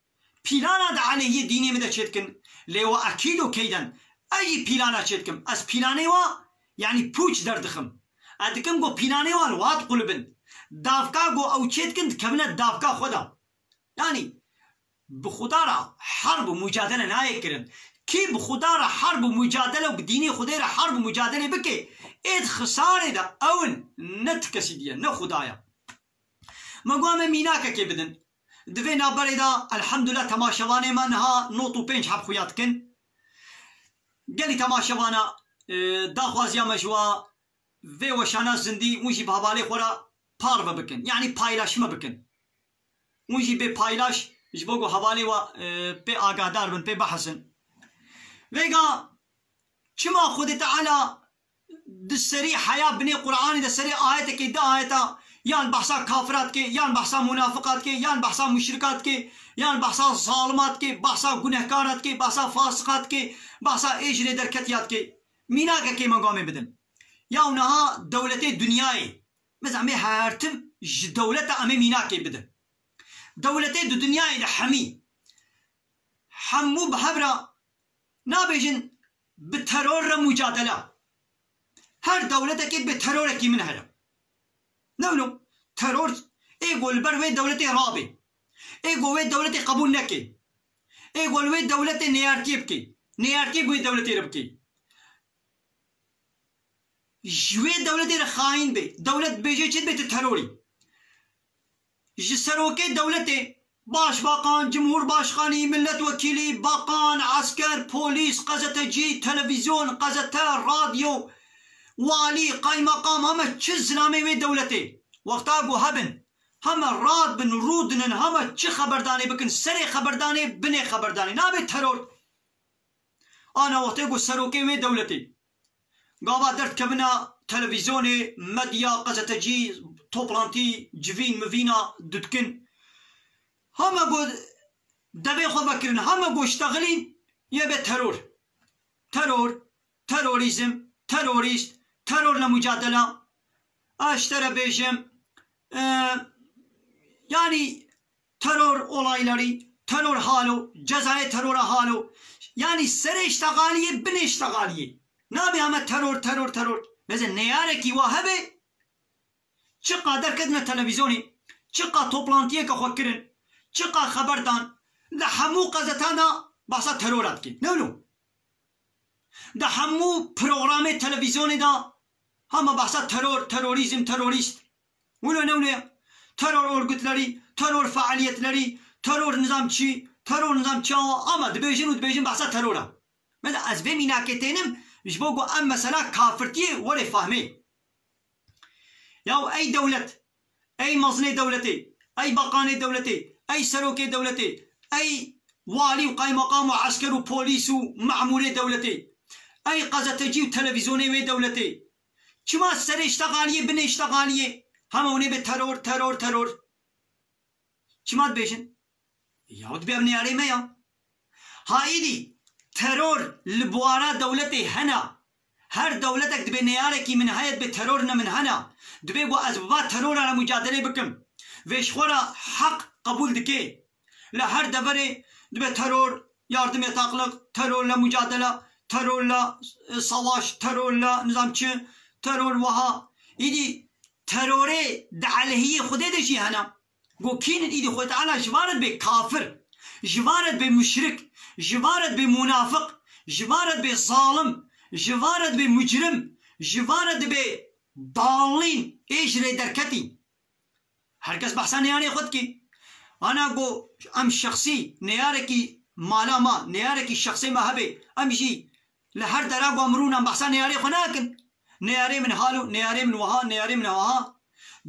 Pîlana di aleyhiyê dînê min de çêdikin. Lê ve ekîdû keyden. Ez jî pîlana çêdikim. Ez pîlanê wa, yanî pûç derdixim. Ez dikim ku pîlanê wa li wa diqulibin. Davka ku ew çêdikin dikevine davka xwe de. Yanî bi Xuda re herb û mucadele nayê kirin. Kî bi Xuda re herb û mucadele û bi dînê Xwedê re herb û mucadele bike, ê di xisarê de ew in, ne ti kesî diye, ne Xuda ye. Me got em ê mînakekê bidin. Di vê navberê de, elhamdulillah, temaşevanê me niha nod û pênc heb xuya dikin. Gelî temaşevana, e, daxwaziya me ji wa vê weşana zindî hûn jî bi hevalê xwe re parve bikin. Yanî paylaşme bikin. Hûn jî bê paylaş ji bo ku hevalê we, e, pê agahdar bin, pê bihesin. Vêga çima Xwedê Teala di serî heya binê Qur'anê de serê ayetekê di ayeta yan behsa kafira dike, yan behsa munafiqa dike, yan behsa muşrika dike, yan behsa zalima dike, behsa gunehkara dike, behsa fasiqa dike, behsa ê ji rê derketiya dike. Mînakekê me gamê bidin. Ya niha dewletê dinyayê, mesela em ê her tim ji dewleta em ê mînakê bidin. Dewletê di dinyayê de hemî, hemû bi hev re nabêjin bi teror re mucadele. Her dewletekê bi terorekî min heye. Ne wilo? Teror ê ku li ber wê dewletê rabê. Ê ku wê dewletê qebûl neke. Ê ku li wê dewletê neyartiyê bike. Neyartiyê bi wê dewletê re bike. Ji wê dewletê re xayîn bê. Dewlet bêje çi bê, tu terorî. Ji serokê dewletê, başbakan, cumhurbaşkanî, milletvekîlî, bakan, esker, polîs, qezetecî, televîzyon, qezete, radyo, walî, qaymeqam, heme çi zilamê wê dewletê. Wexta ku hebin, Heme rad bin, rûdinin, heme çi xeberdanê bikin, serê xeberdanê, binê xeberdanê. Nabe teror. Ana wextê ku serokê wê dewletê gava derdikevina televîzyonê, medya, qezetecî, toplantî, civîn, mivîna didikin. Heme ku devê xwe vekirin, heme ku ştexilîn yê be teror. Teror, terorîzm, terorîst, terorle mucadela. Ez ji te re bêjim, e, yanî teror olayları, teror halo, cezayê terora halo. Yanî serê ştexaliyê, binê ştexaliyê. Nabe heme teror, teror, teror. Mesela neyarekî wa hebe, çiqa derketine televîzyonê, çiqa toplantiyeke xwe kirin, çiqa xeber dan, di hemû qezetan de behsa terora dike. Ne wilo? Di hemû programê televîzyonê de hema behsa teror, terorîzm, terorîst. Wilo ne wilo ye? Terör örgütleri, terör faaliyetleri, terör nizam çi, terör nizam çawa, ama dibêjin û dibêjin behsa teror e. Mesela ez vê mînakê tênim, ji bo ku em mesela kafirtiyê were fehmê. Yaw ey dewlet, ey mezinê dewletê, ey beqanê dewletê, ey serokê dewletê, ey walî û qaymeqam û esker û polîs û memûrê dewletê, ey qezetecî û televîzyonê wê dewletê. Çima serê ştexaliyê, binê ştexaliyê hema hûn ê bê teror, teror, teror? Çima dibêjin? Ya, dibê ev neyarê me ya. Ha îdî teror li buwara dewletê hene. Her dewletek dibê neyarekî min heye, dibê teror ne min hene. Dibê ku ez bi va terora re mucadelê bikim. Vê ji xwe re heq qebûl dike. Li her deverê dibê teror, yardım yataklık, terorle mucadele, terorle, e, savaş, terorle nizam çi, teror wiha. Îdî terorê di aleyhiyê Xwedê de jî hene. Go kînin îdî Xwedê Teala ji va re dibê kafir, ji va re dibê muşrik, ji va re dibê munafiq, ji va re dibê zalim, ji va re dibê mucrim, ji va re dibê dalîn, ê ji rê derketî. Her kes behsa neyarê xwe dike. Ana go em şexsî neyarekî mala me, neyarekî şexsê me hebe, em jî li her dera ku em rûnan behsa neyarê xwe nakin. Neyarê min halo, neyarê min wiha, neyarê min wiha.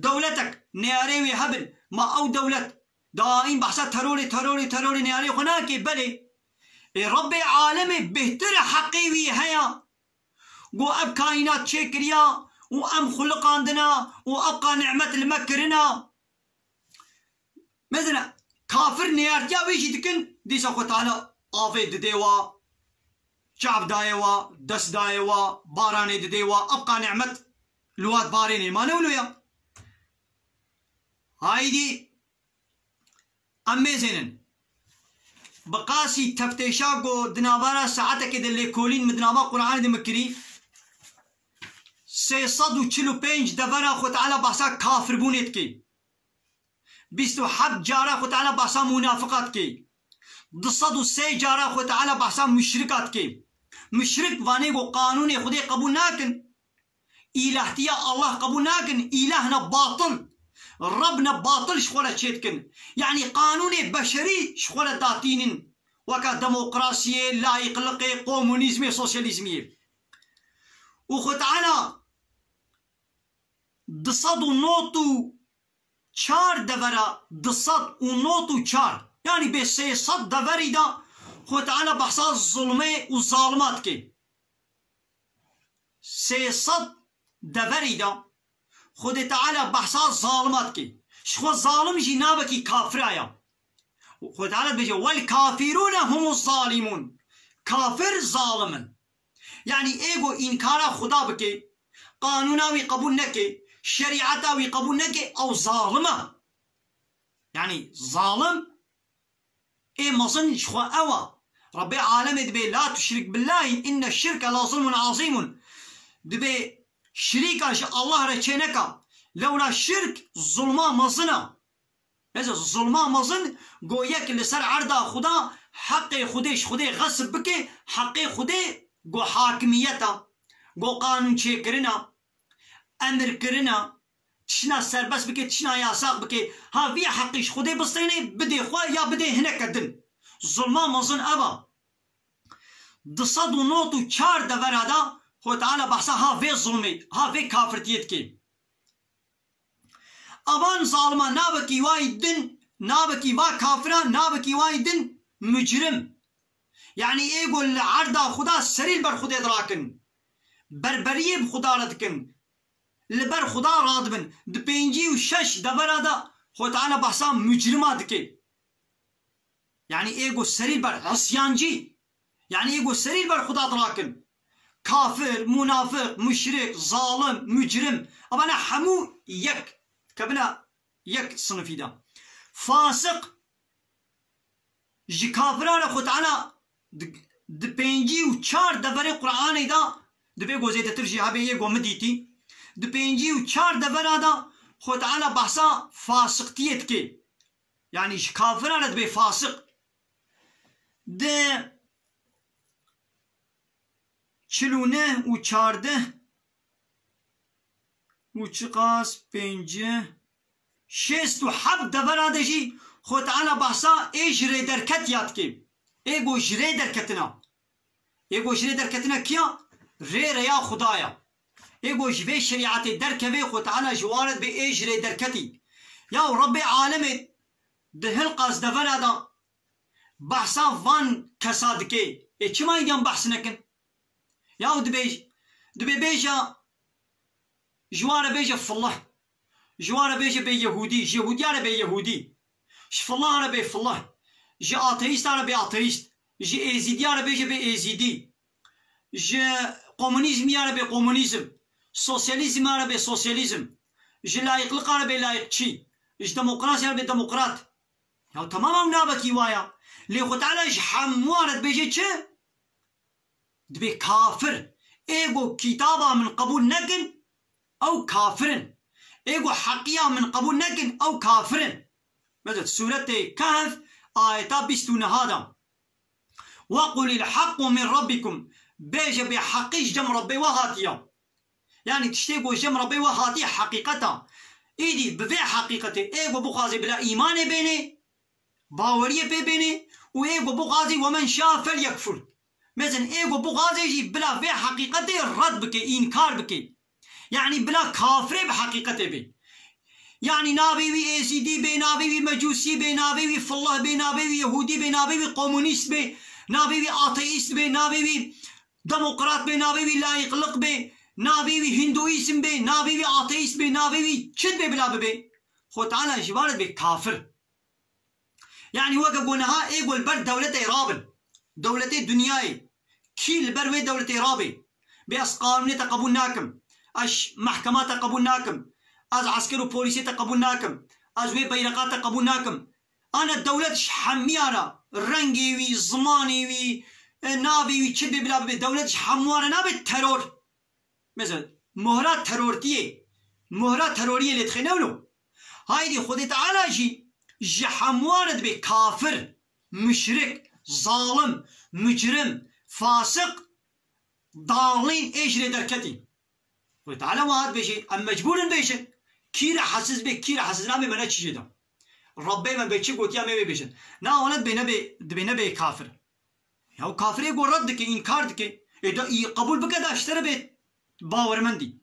Dewletek neyarê wê hebin, ma ew dewlet daîm behsa terorê, terorê, terorê neyarê xwe nake, belê. Ê Rebbê alemê bêhtir e heqê wî heye. Go ev kaînat çêkiriya û em xuliqandina û ev qa nimet li me kirina. Mesela kafir neyartiya wê jî dikin, dîsa Xwe Teala avê didê wa, çav dayê wa, dest dayê wa, baranê didê wa, ev qa nimet li wa dibarênê. Ma ne wilo ya? Haydî em mêzênin. Bi qasî teftêşa ku di navara saetekê de lêkolîn min di nava Qur'anê de min kirî, sê sed û çil û pênc devera Xwe Teala behsa kafirbûnê dike. Bîst û heft cara Xwe Teala behsa munafiqa dike. Du sed û sê cara Xwe Teala behsa muşrika dike. Muşrik vanê ku qanûnê Xwedê qebûl nakin. Îlahtiya Allah qebûl nakin. Îlah ne batil. Reb ne batil ji xwe re çêdikin. Yanî qanûnê beşerî ji xwe re datînin. Weka demokrasiyê, layîqliqê, komunîzmê, sosyalîzmiyê. Û Xwe Teala du sed û nod û çar devera, du sed û nod û çar, yanî bê sê sed deverî de Xwe Teala behsa zulmê û zalima dike. Sê sed deverî de Xwedê Teala behsa zalima dike. Ji xwe zalim jî nabekî kafira ya. Xwedê Teala dibêje, "Wel kafirûne humu zalimûn." Kafir zalim in. Yanî ê ku înkara Xuda bike, qanûna wî qebûl neke, şerîeta wî qebûl neke, ew zalim e. Yanî zalim ê mezin ji xwe ew e. Rebbê alemê dibê, "La tuşrik billahi inne şirke la zulmun azîmun." Dibê şirîka ji Allah re çêneka. Lewra şirk zulma mezin e. Mesela zulma mezin go yek li ser erda Xuda heqê Xwedê ji Xwedê xesb bike, heqê Xwedê go hakimiyeta, go qanûn çêkirina, emir kirina, tişna serbest bike, tişna yasax bike, ha vî heqî ji Xwedê bistêne, bidê xwe ya bidê hineke din. Zulma mezin ev e. Du sed û nod û çar devera de Xwedê Teala behsa ha vê zulmê, ha vê kafirtiyê dike. Avan zalima nabekî wayî din, nabekî va kafira, nabekî wayî din mucrim. Yanî ê ku li erda Xuda serî li ber Xudê dirakin. Berberiyê bi Xuda re dikin. Li ber Xuda radibin. Di pêncî û şeş devera de Xwe Teala behsa mucrima dike. Yanî ê ku serî ber isyancî, yanî ê ku serî ber Xuda dirakin. Kafir, munafiq, muşrik, zalim, mucrim. Evana hemû yek dikevine yek sinifî de. Fasiq ji kafiran re Xwe Teala di, di pêncî û çar deverê Qur'anê de, divê ku zêdetir jî hebe yê ku min dîtî, di pêncî û çar devera de Xwe Teala behsa fasiqtiyê dike. Yanî ji kafiran re dibê fasiq. Di çil û neh û çardeh û çiqas pêncî, şêst û heft devera de jî Xwe Teala behsa ê ji rê derketiya dike. Ê ku ji rê derketina. Ê ku ji rê derketina kiya? Rê reya Xuda ya. Ê ku ji vê şerîetê derkeve Xwe Teala ji wan re dibê ê ji rê derketî. Ya Rebbê alemê di Hilqas devera de behsa van kesa dike. Ê çima îdiyan behs nekin? Ya dibê, dibê bêje, ji wan re bêje fillah. Ji wan re bêje bê Yehûdî, ji Yehûdiya re bê Yehûdî. Ji fillah re bê fillah. Ji ateîsta re bê ateîst. Ji êzîdiya re bêje bê êzîdî. Ji komunîzmiya re bê komunîzm. Sosyalîzma re bê sosyalîzm. Ji layîqliqa re bê layîqçî. Ji demokrasiya re bê demokrat. Ya temam ew nabekî wa ya. Lê Xwe Teala ji hemû re dibêje çi? Dibê kafir. Ê ku kitaba min qebûl nekin, ew kafir in. Ê ku heqiya min qebûl nekin, ew kafir in. Mesela Sûretê Kehf, ayeta bîst û neh de. Ve qulil haqqu min rabbikum. Bêje bê heqî ji cem Rebbê we hatiye. Yanî tiştê ku ji cem Rebbê we hatiye heqîqet e. Îdî bi vê heqîqetê ê ku bixwaze bila îmanê bêne, baweriyê pê bêne û ê ku bixwaze we men şa fel yekfur. Mezin ê ku bixwaze jî bila vê heqîqetê red bike, înkar bike. Yanî bila kafirê bi heqîqetê bê. Yanî navê wî êzîdî bê, navê wî mecûsî bê, navê wî fillah bê, navê wî yehûdî bê, navê wî komunîst bê, navê wî ateîst bê, navê wî demokrat bê, navê wî layîqliq bê, navê wî hinduîzm bê, navê wî ateîst bê, navê wî çi bê bila bibê. Xwe Teala ji van re dibê kafir. Yanî weke ku niha ê ku li ber dewletê rabin, dewletê dinyayê, kî li ber wê dewletê rabê, bê ez qanûnê te qebûl nakim, ez mehkema te qebûl nakim, ez esker û polîsê te qebûl nakim, ez wê beyreqa te qebûl nakim. Ana dewlet ji hemiya re, rengê wî, zimanê wî, e, navê wî çi bê bila bibê, dewlet ji hemû re nabe teror. Mesela, mohra terortiyê, mohra teroriyê lê dixê ne wilo. Haydî Xwedê Teala jî ji hemû re dibê kafir, muşrik, zalim, mucrim, fasiq, dalîn ê ji rê derketî. Xwedê Teala wiha dibêjê, em mecbûr in bêjin. Kî re hesiz bê, kî re hesiz nabe, me ne çi jê da. Rebbê me bê çi gotiya me wê bêjin. Na wana dibê nebê, dibê nebê kafir. Ya kafirê ku red dike, înkar dike. Ê da î qebûl bike da ji te re bê bawermendî.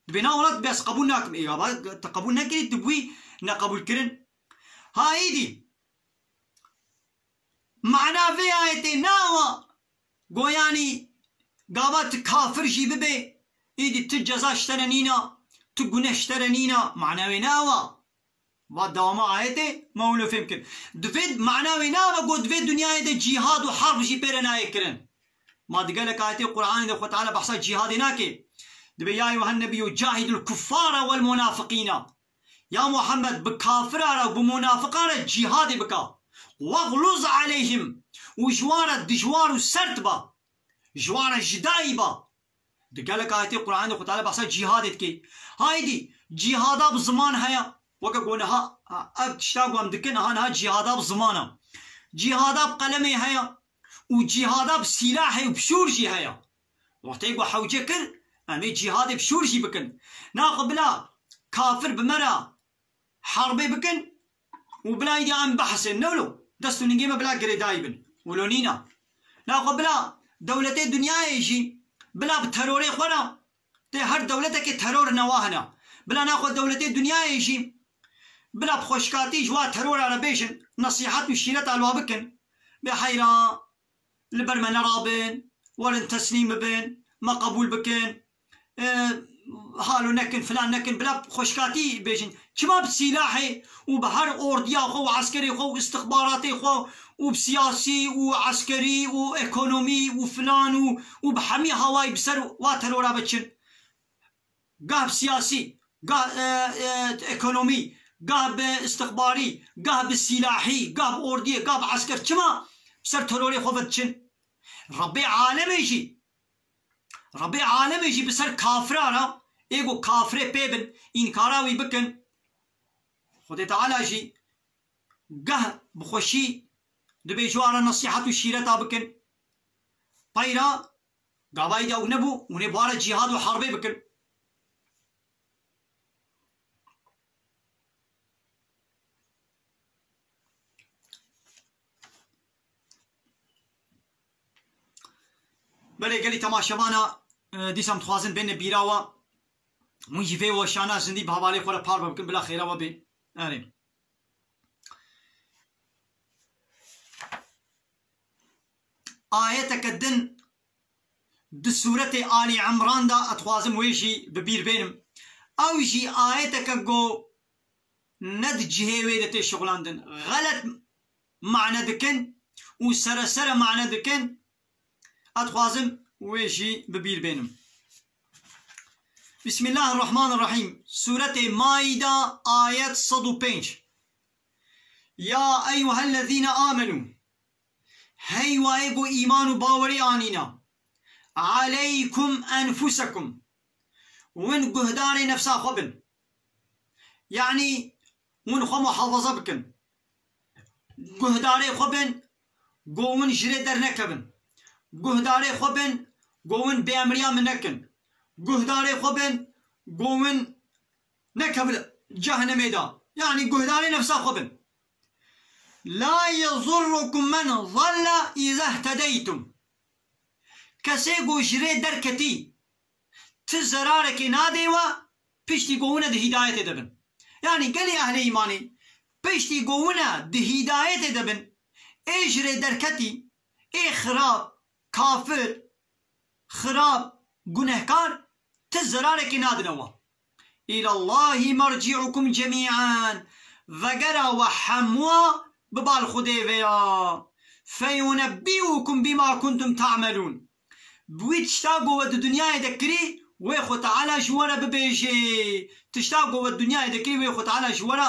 Dibê na welat bes qebûl nakim. Ê ya ba te qebûl nekirî, tu bûyî neqebûlkirin. Ha êdî. Mana vê ayetê nawa. Goyanî gava tu kafir jî bibe, êdî tu ceza ji te re nîna, tu gune ji te re nîna. Mana wê nawa. Va dewama ayetê, me wilo fêm kir. Divê mana wê nava ku divê dinyayê de cîhad û harb jî pê re nayê kirin. Ma di gelek ayetê Qur'anê de Xwe Teala behsa cîhadê nake. Dibê ya eyyuhen nebiyyu cahidul kuffara wal munafiqîna. Ya Muhammed bi kafira re û bi munafiqan re cîhadê bika. Wexluz aleyhim. Û ji wan re dijwar û sert ba. Ji wan re jidayî ba. Di gelek ayetê Qur'anê de Xwe Teala behsa cîhadê dike. Haydî, cîhada bi ziman heye. Weke ku niha, ha, ev tişta ku em dikin, ha niha cîhada bi ziman e. Cîhada bi qelemê heye û cîhada bi sîlahê û bi şûr jî heye. Wextê ku hewce kir, em ê cîhadê bi şûr jî bikin. Naxwe bila kafir bi me re herbê bikin û bila îdî em bihesin. Ne wilo? Dest û ningê me bila girêdayî bin. Wilo nîne. Naxwe bila dewletê dinyayê jî bila bi terorê xwe re, tê her dewletekê teror newa hene. Bila naxwe dewletê dinyayê jî Bila bi xweşkatî ji wa terora re bêjin, nesîhet û şîreta li wa bikin. Bê heyra, li ber me nerabin, werin teslîm bibin, me qebûl bikin, e, halo nekin, filan nekin, bila bi xweşkatî bêjin. Çima bi sîlahê û bi her ordiya xwe û eskerê xwe û istixbaratê xwe û bi siyasî û eskerî û ekonomî û filan û, û bi hemî hawayî bi ser wa terora biçin? Gah bi siyasî, gah, e, e, ekonomî, gah bi istixbarî, gah bi sîlahî, gah bi ordiyê, gah bi esker. Çima bi ser terorê xwe ve diçin? Rebbê alemê jî, Rebbê alemê jî bi ser kafira re, ê ku kafirê pê bin, înkara wî bikin, Xwedê Teala jî geh bi xweşî dibê ji wan re nesîhet û şîreta bikin. Peyra gavayî de ew nebû, hûn ê bi wan re cîhad û herbê bikin. Belê gelî temaşevana, e, dîsa em dixwazin bêne bîra we. Hûn jî vê weşana zindî bi hevalê xwe re parve bikin, bila xêra we bê. Erê. Ayeteke din di sûretê Alî Imran de, ez dixwazim wê jî bi bîr bênim. Ew jî ayeteke ku ne di cihê wê de tê şixulandin. Xelet mane dikin û seresere mane dikin. Ez dixwazim wê jî bi bîr bênim. Bismillahirrahmanirrahîm. Sûretê Maîda, ayet sed û pênc. Ya eyyuhellezîne amenû. Hey wayê ku îman û bawerî anîna. Aleykum enfusekum. Win guhdarê nefsa xwe bin. Yanî win xwe muhafaza bikin. Guhdarê xwe bin, go win ji rê dernekevin. Guhdarê xwe bin, go win bêemriya min nekin. Guhdarê xwe bin, go win nekevin cehennemê de. Yanî guhdarê nefsa xwe bin. La yezurrukum men zalle izehtedeytum. Kesê ku ji rê derketî, ti zerarekê nadê we, piştî ku hûn e di hîdayetê de bin. Yanî gelî ehlê îmanê, piştî ku hûn e di hîdayetê de bin, ê ji rê derketî, ê xirab, kafir, xirab, gunehkar, ti zerarekê nadine we. Îlallahî merci'ukum cemî'an. Vegera we hemûa biba li Xwedê ve ya. Feyunebbî'ukum bîma kuntum ta'melûn. Bi wî tişta ku we di dinyayê de kirî, wê Xwe Teala ji we re bibêjê. Tişta ku we di dinyayê de kirî, wê Xwe Teala ji we re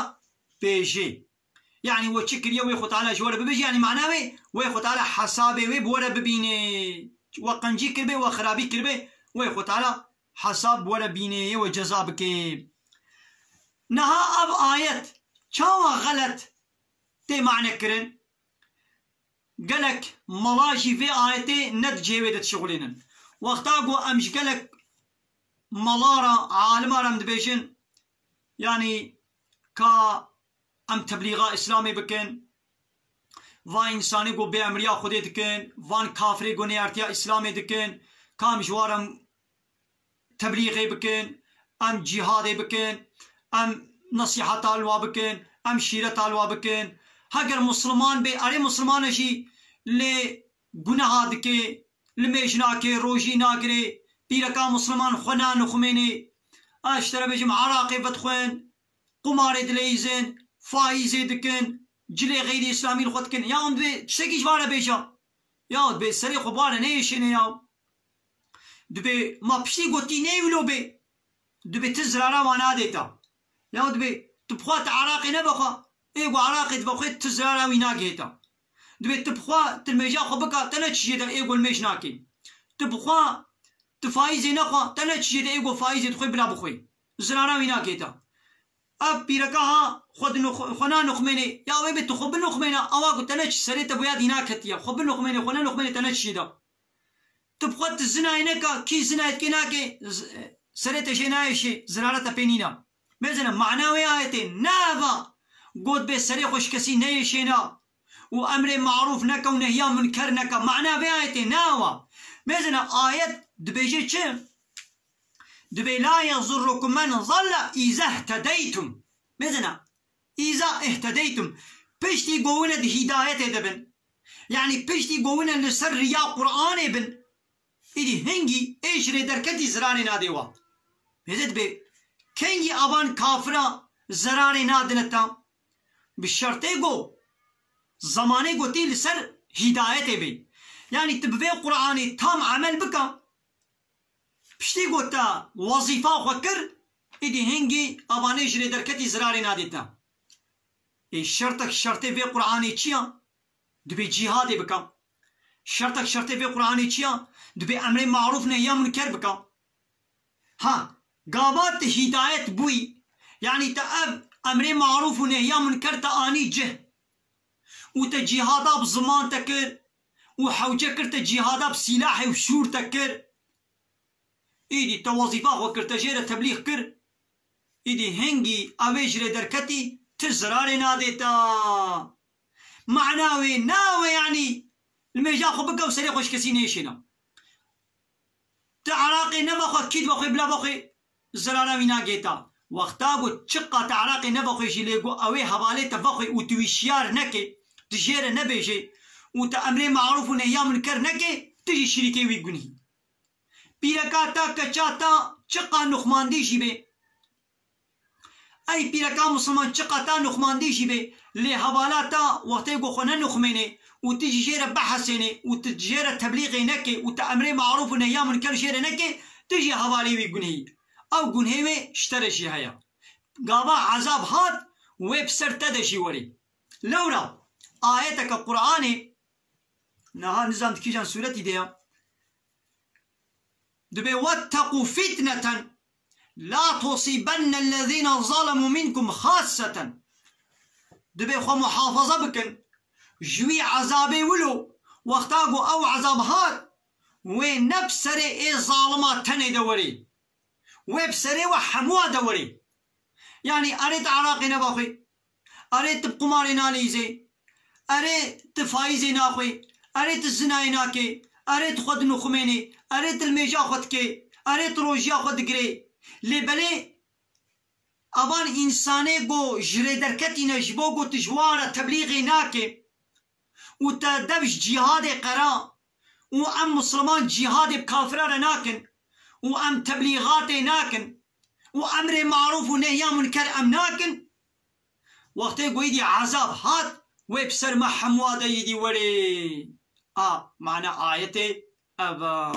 bêjê. Yanî we çi kiriye, wê Xwe Teala ji we re bibêjê, yanî mana wê, wê Xwe Teala hesabê wê bi we re bibînê. We qencî kiribê, we xirabî kiribê, wê Xwe Teala hesab bi we re bînê, yê we ceza bikê. Niha ev ayet çawa xelet tê mane kirin? Gelek mala jî vê ayetê ne di cihê wê de dişixulînin. Wexta ku em ji gelek mala re, alima re em dibêjin, yanî ka em teblîxa Îslamê bikin, van însanê ku bêemriya Xwedê dikin, van kafirê ku neyartiya Îslamê dikin, ka em ji wan re em teblîxê bikin, em cîhadê bikin, em nesîheta li wa bikin, em şîreta li wa bikin. Heger misliman bê, erê misliman e jî, lê guneha dike, limêj nake, rojî nagire, pîreka misliman xwe nanixumênê. Ez ji te re bêjim, eraqê vedixwin, qumarê dileyîzin, faîzê dikin, cilê xeyrî îslamî li xwe dikin. Ya hûn divê tiştekî ji van re bêja. Ya divê serê xwe bi wan re neyêşêne ya. Divê ma piştî gotî neyê wilo bê. Divê ti zirara wan nadê te. Ya divê tu bi xwe ti eraqê nebexwe. Ê ku eraqê divexwe ti zirara wî nagihê te. Divê tu bi xwe ti limêja xwe bika, te ne çi jê de, ê ku limêj nakê. Tu bi xwe ti faîzê nexwe, te ne çi jê de, ê ku faîzê dixwê bila bixwê. Zirara wî nakê te. Ev pîreka ha xwe di nux-, xwe nanixumênê. Ya wê bê tu xwe binixumêne, ewa ku te ne çi serê te boya dîna ketiye. Xwe binixumênê, xwe nenixumênê te ne çi jê de. Tu bi xwe tu zinayê neka, kî zinayê dikê nakê, z-, serê te jê nayêşê, zirara te pê nîna. Mêzine, mana wê ayetê ne eva. Got bê serê xwe ji kesî neyêşêna. Û emrê marûf neke û nehya munker neke. Mana vê ayetê ne eva. Mêzine, ayet dibêje çi? Dibê la yezurrukum men zalle izehtedeytum. Mêzine, iza ihtedeytum. Piştî ku hûn di hîdayetê de bin. Yanî piştî ku hûn li ser riya Qur'anê bin. Îdî hingî ê ji rê derketî zirarê nadê wa. Hêzê dibê kengî avan kafira zirarê nadine ta. Bi şertê ku zemanê ku tê li ser hîdayetê bê. Yanî tu bi vê Qur'anê tam emel bika. Piştî ku te wezîfa xwe kir, îdî hingî avanê ji rê derketî zirarê nadê te. Ê şertek şertê vê Qur'anê çi ya? Dibê cîhadê bika. Şertek şertê vê Qur'anê çi ya? Dibê emrê marûf nehya munker bika. Ha, gava te hîdayet bûyî, yanî te ev emrê marûf û nehya munker te anî cih û te cîhada bi ziman te kir û hewce kir te cîhada bi sîlahê û şûr te kir. Îdî te wezîfa xwe kir, te jê re teblîx kir. Îdî hingî ew ê ji rê derketî ti zirarê nadê te. Mana wê ne ew e, yanî li mêja xwe bike û serê xwe ji kesî nêşêne. Ti Iraqê ne vexwe, kî vexwe, bila vexwe zirara wî nagêta. Wexta ku çiqa ti Iraqê ne vexwe jî lê ku ew ê hevalê te vexwe û tu wî şiyar neke, tu jê re nebêje û tu emrê marûf û nehya munker neke, tu jî şirîkê wî gunhî. Pîreka ta, keça ta çiqa nuxmandî jî bê. Ey pîreka misilman çiqa ta nuxmandî jî bê, lê hevala ta wextê ku xwe nenuxmênê û tu jî jê re behesênê û tu jê re teblîxê neke û tu emrê marûf û nehya munker jê re neke, tu jî hevalê wî gunhî. Ew gunhê wê ji te re jî heye. Gava ezab hat, wê bi ser te de jî werê. Lewra ayeteke Qur'anê, niha nizam di kîjan sûretî de ya. Dibê: "Wetteqû fîtneten la tusîbennellezîne zalemû mînkum xasseten." Dibê xwe muhafaza bikin ji wî ezabê wilo, wexta ku ew ezab hat, wê ne bi serê ê zalima tenê de werê. Wê bi serê we hemûa de werê. Yanî erê tu Iraqê nevaxwî, erê tu bi qumarê nalîzê, erê tu faîzê naxwî, erê tu zinayê nakê, erê tu xwe dinuxumênê, erê tu li mêja xwe dikê, erê tu rojiya xwe digirê. Lê belê evan însanê ku ji rê derketî ne, ji bo ku tu ji wan re teblîxê nakê, û te dev ji cîhadê qera û em misilman cîhadê bi kafira re nakin û em teblîxatê nakin û emrê marûf û nehya munker em nakin, wextê ku îdî ezab hat, wê bi ser me hemûa de îdî werê. A, mana ayetê ev a.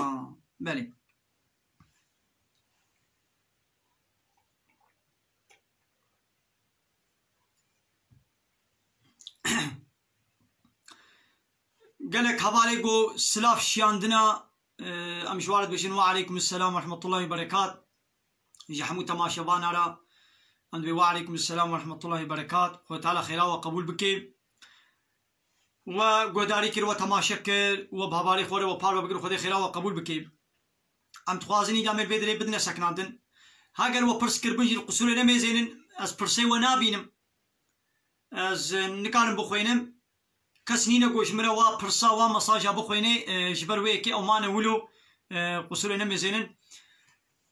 Belê. Gelek hevalê ku silav şiyandina, e, em ji wan re dibêjin, "Wa aleykum selam ve rahmetullahi ve berekat." Ji hemû temaşevana re em dibê, "Wa aleykum selam ve rahmetullahi ve berekat." Xwedê Teala xêra we qebûl bike. We guhdarî kir, we temaşe kir, we bi hevalê xwe re we parve bikir, Xwedê xêra we qebûl bike. Em dixwazin îdamê li vê derê bidine sekinandin. Heger we pirs kiribin jî li qusûrê nemêzênin, ez pirsê we nabînim. Ez, e, nikarim bixwînim. Kes nîne ku ji min re wa pirsa, wa mesaja bixwînê, e, ji ber wê yekê ew mane wilo, e, qusûrê nemêzênin.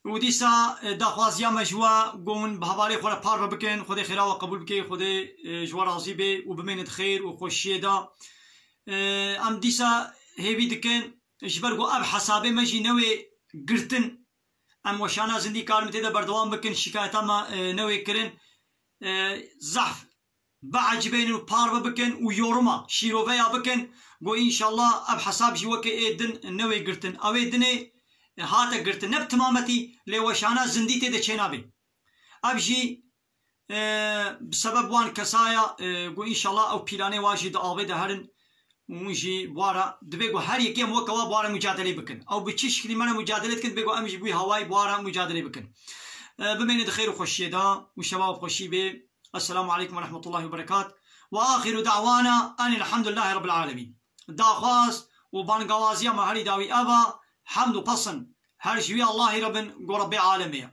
Û dîsa, e, daxwaziya me ji we ku hûn bi hevalê xwe re parve bikin, Xwedê xêra we qebûl bike, Xwedê, e, ji we razî be û bimênit xêr û xweşiyê de. E, em dîsa hêvî dikin, ji ber ku ev hesabê me jî newê girtin, em weşana zindî karin tê de berdewam bikin, şikayeta me, e, newê kirin. E, zehf biecibênin û parve bikin û yoruma, şîroveya bikin, ku înşallah ev hesab jî weke ê din newê girtin. Ew ê dinê, e, hate girtin. Ne bi timametî, lê weşana zindî tê de çênabê. Ev jî, e, bi sebeb wan kesaya, e, ku înşallah ew pîlanê wa jî di avê de herin û hûn jî bi wa re, dibê ku her yekê em weke wa bi wa re mucadelê bikin. Ew bi çi şiklî me re mucadelê dikin, dibê ku em jî bi wî hawayî bi wa re mucadelê bikin. E, bimêne di xêr û xweşiyê de û şeva xweşî bê. Esselamu aleykum ve rahmetullahi ve berekat. Ve axiru da'wana enil hamdulillahi rabbil alemin. Daxwaz û bangawaziya me herî dawî ev a, hemd û pesin her ji wî Allahî re bin, ku Rebbê alemê ye.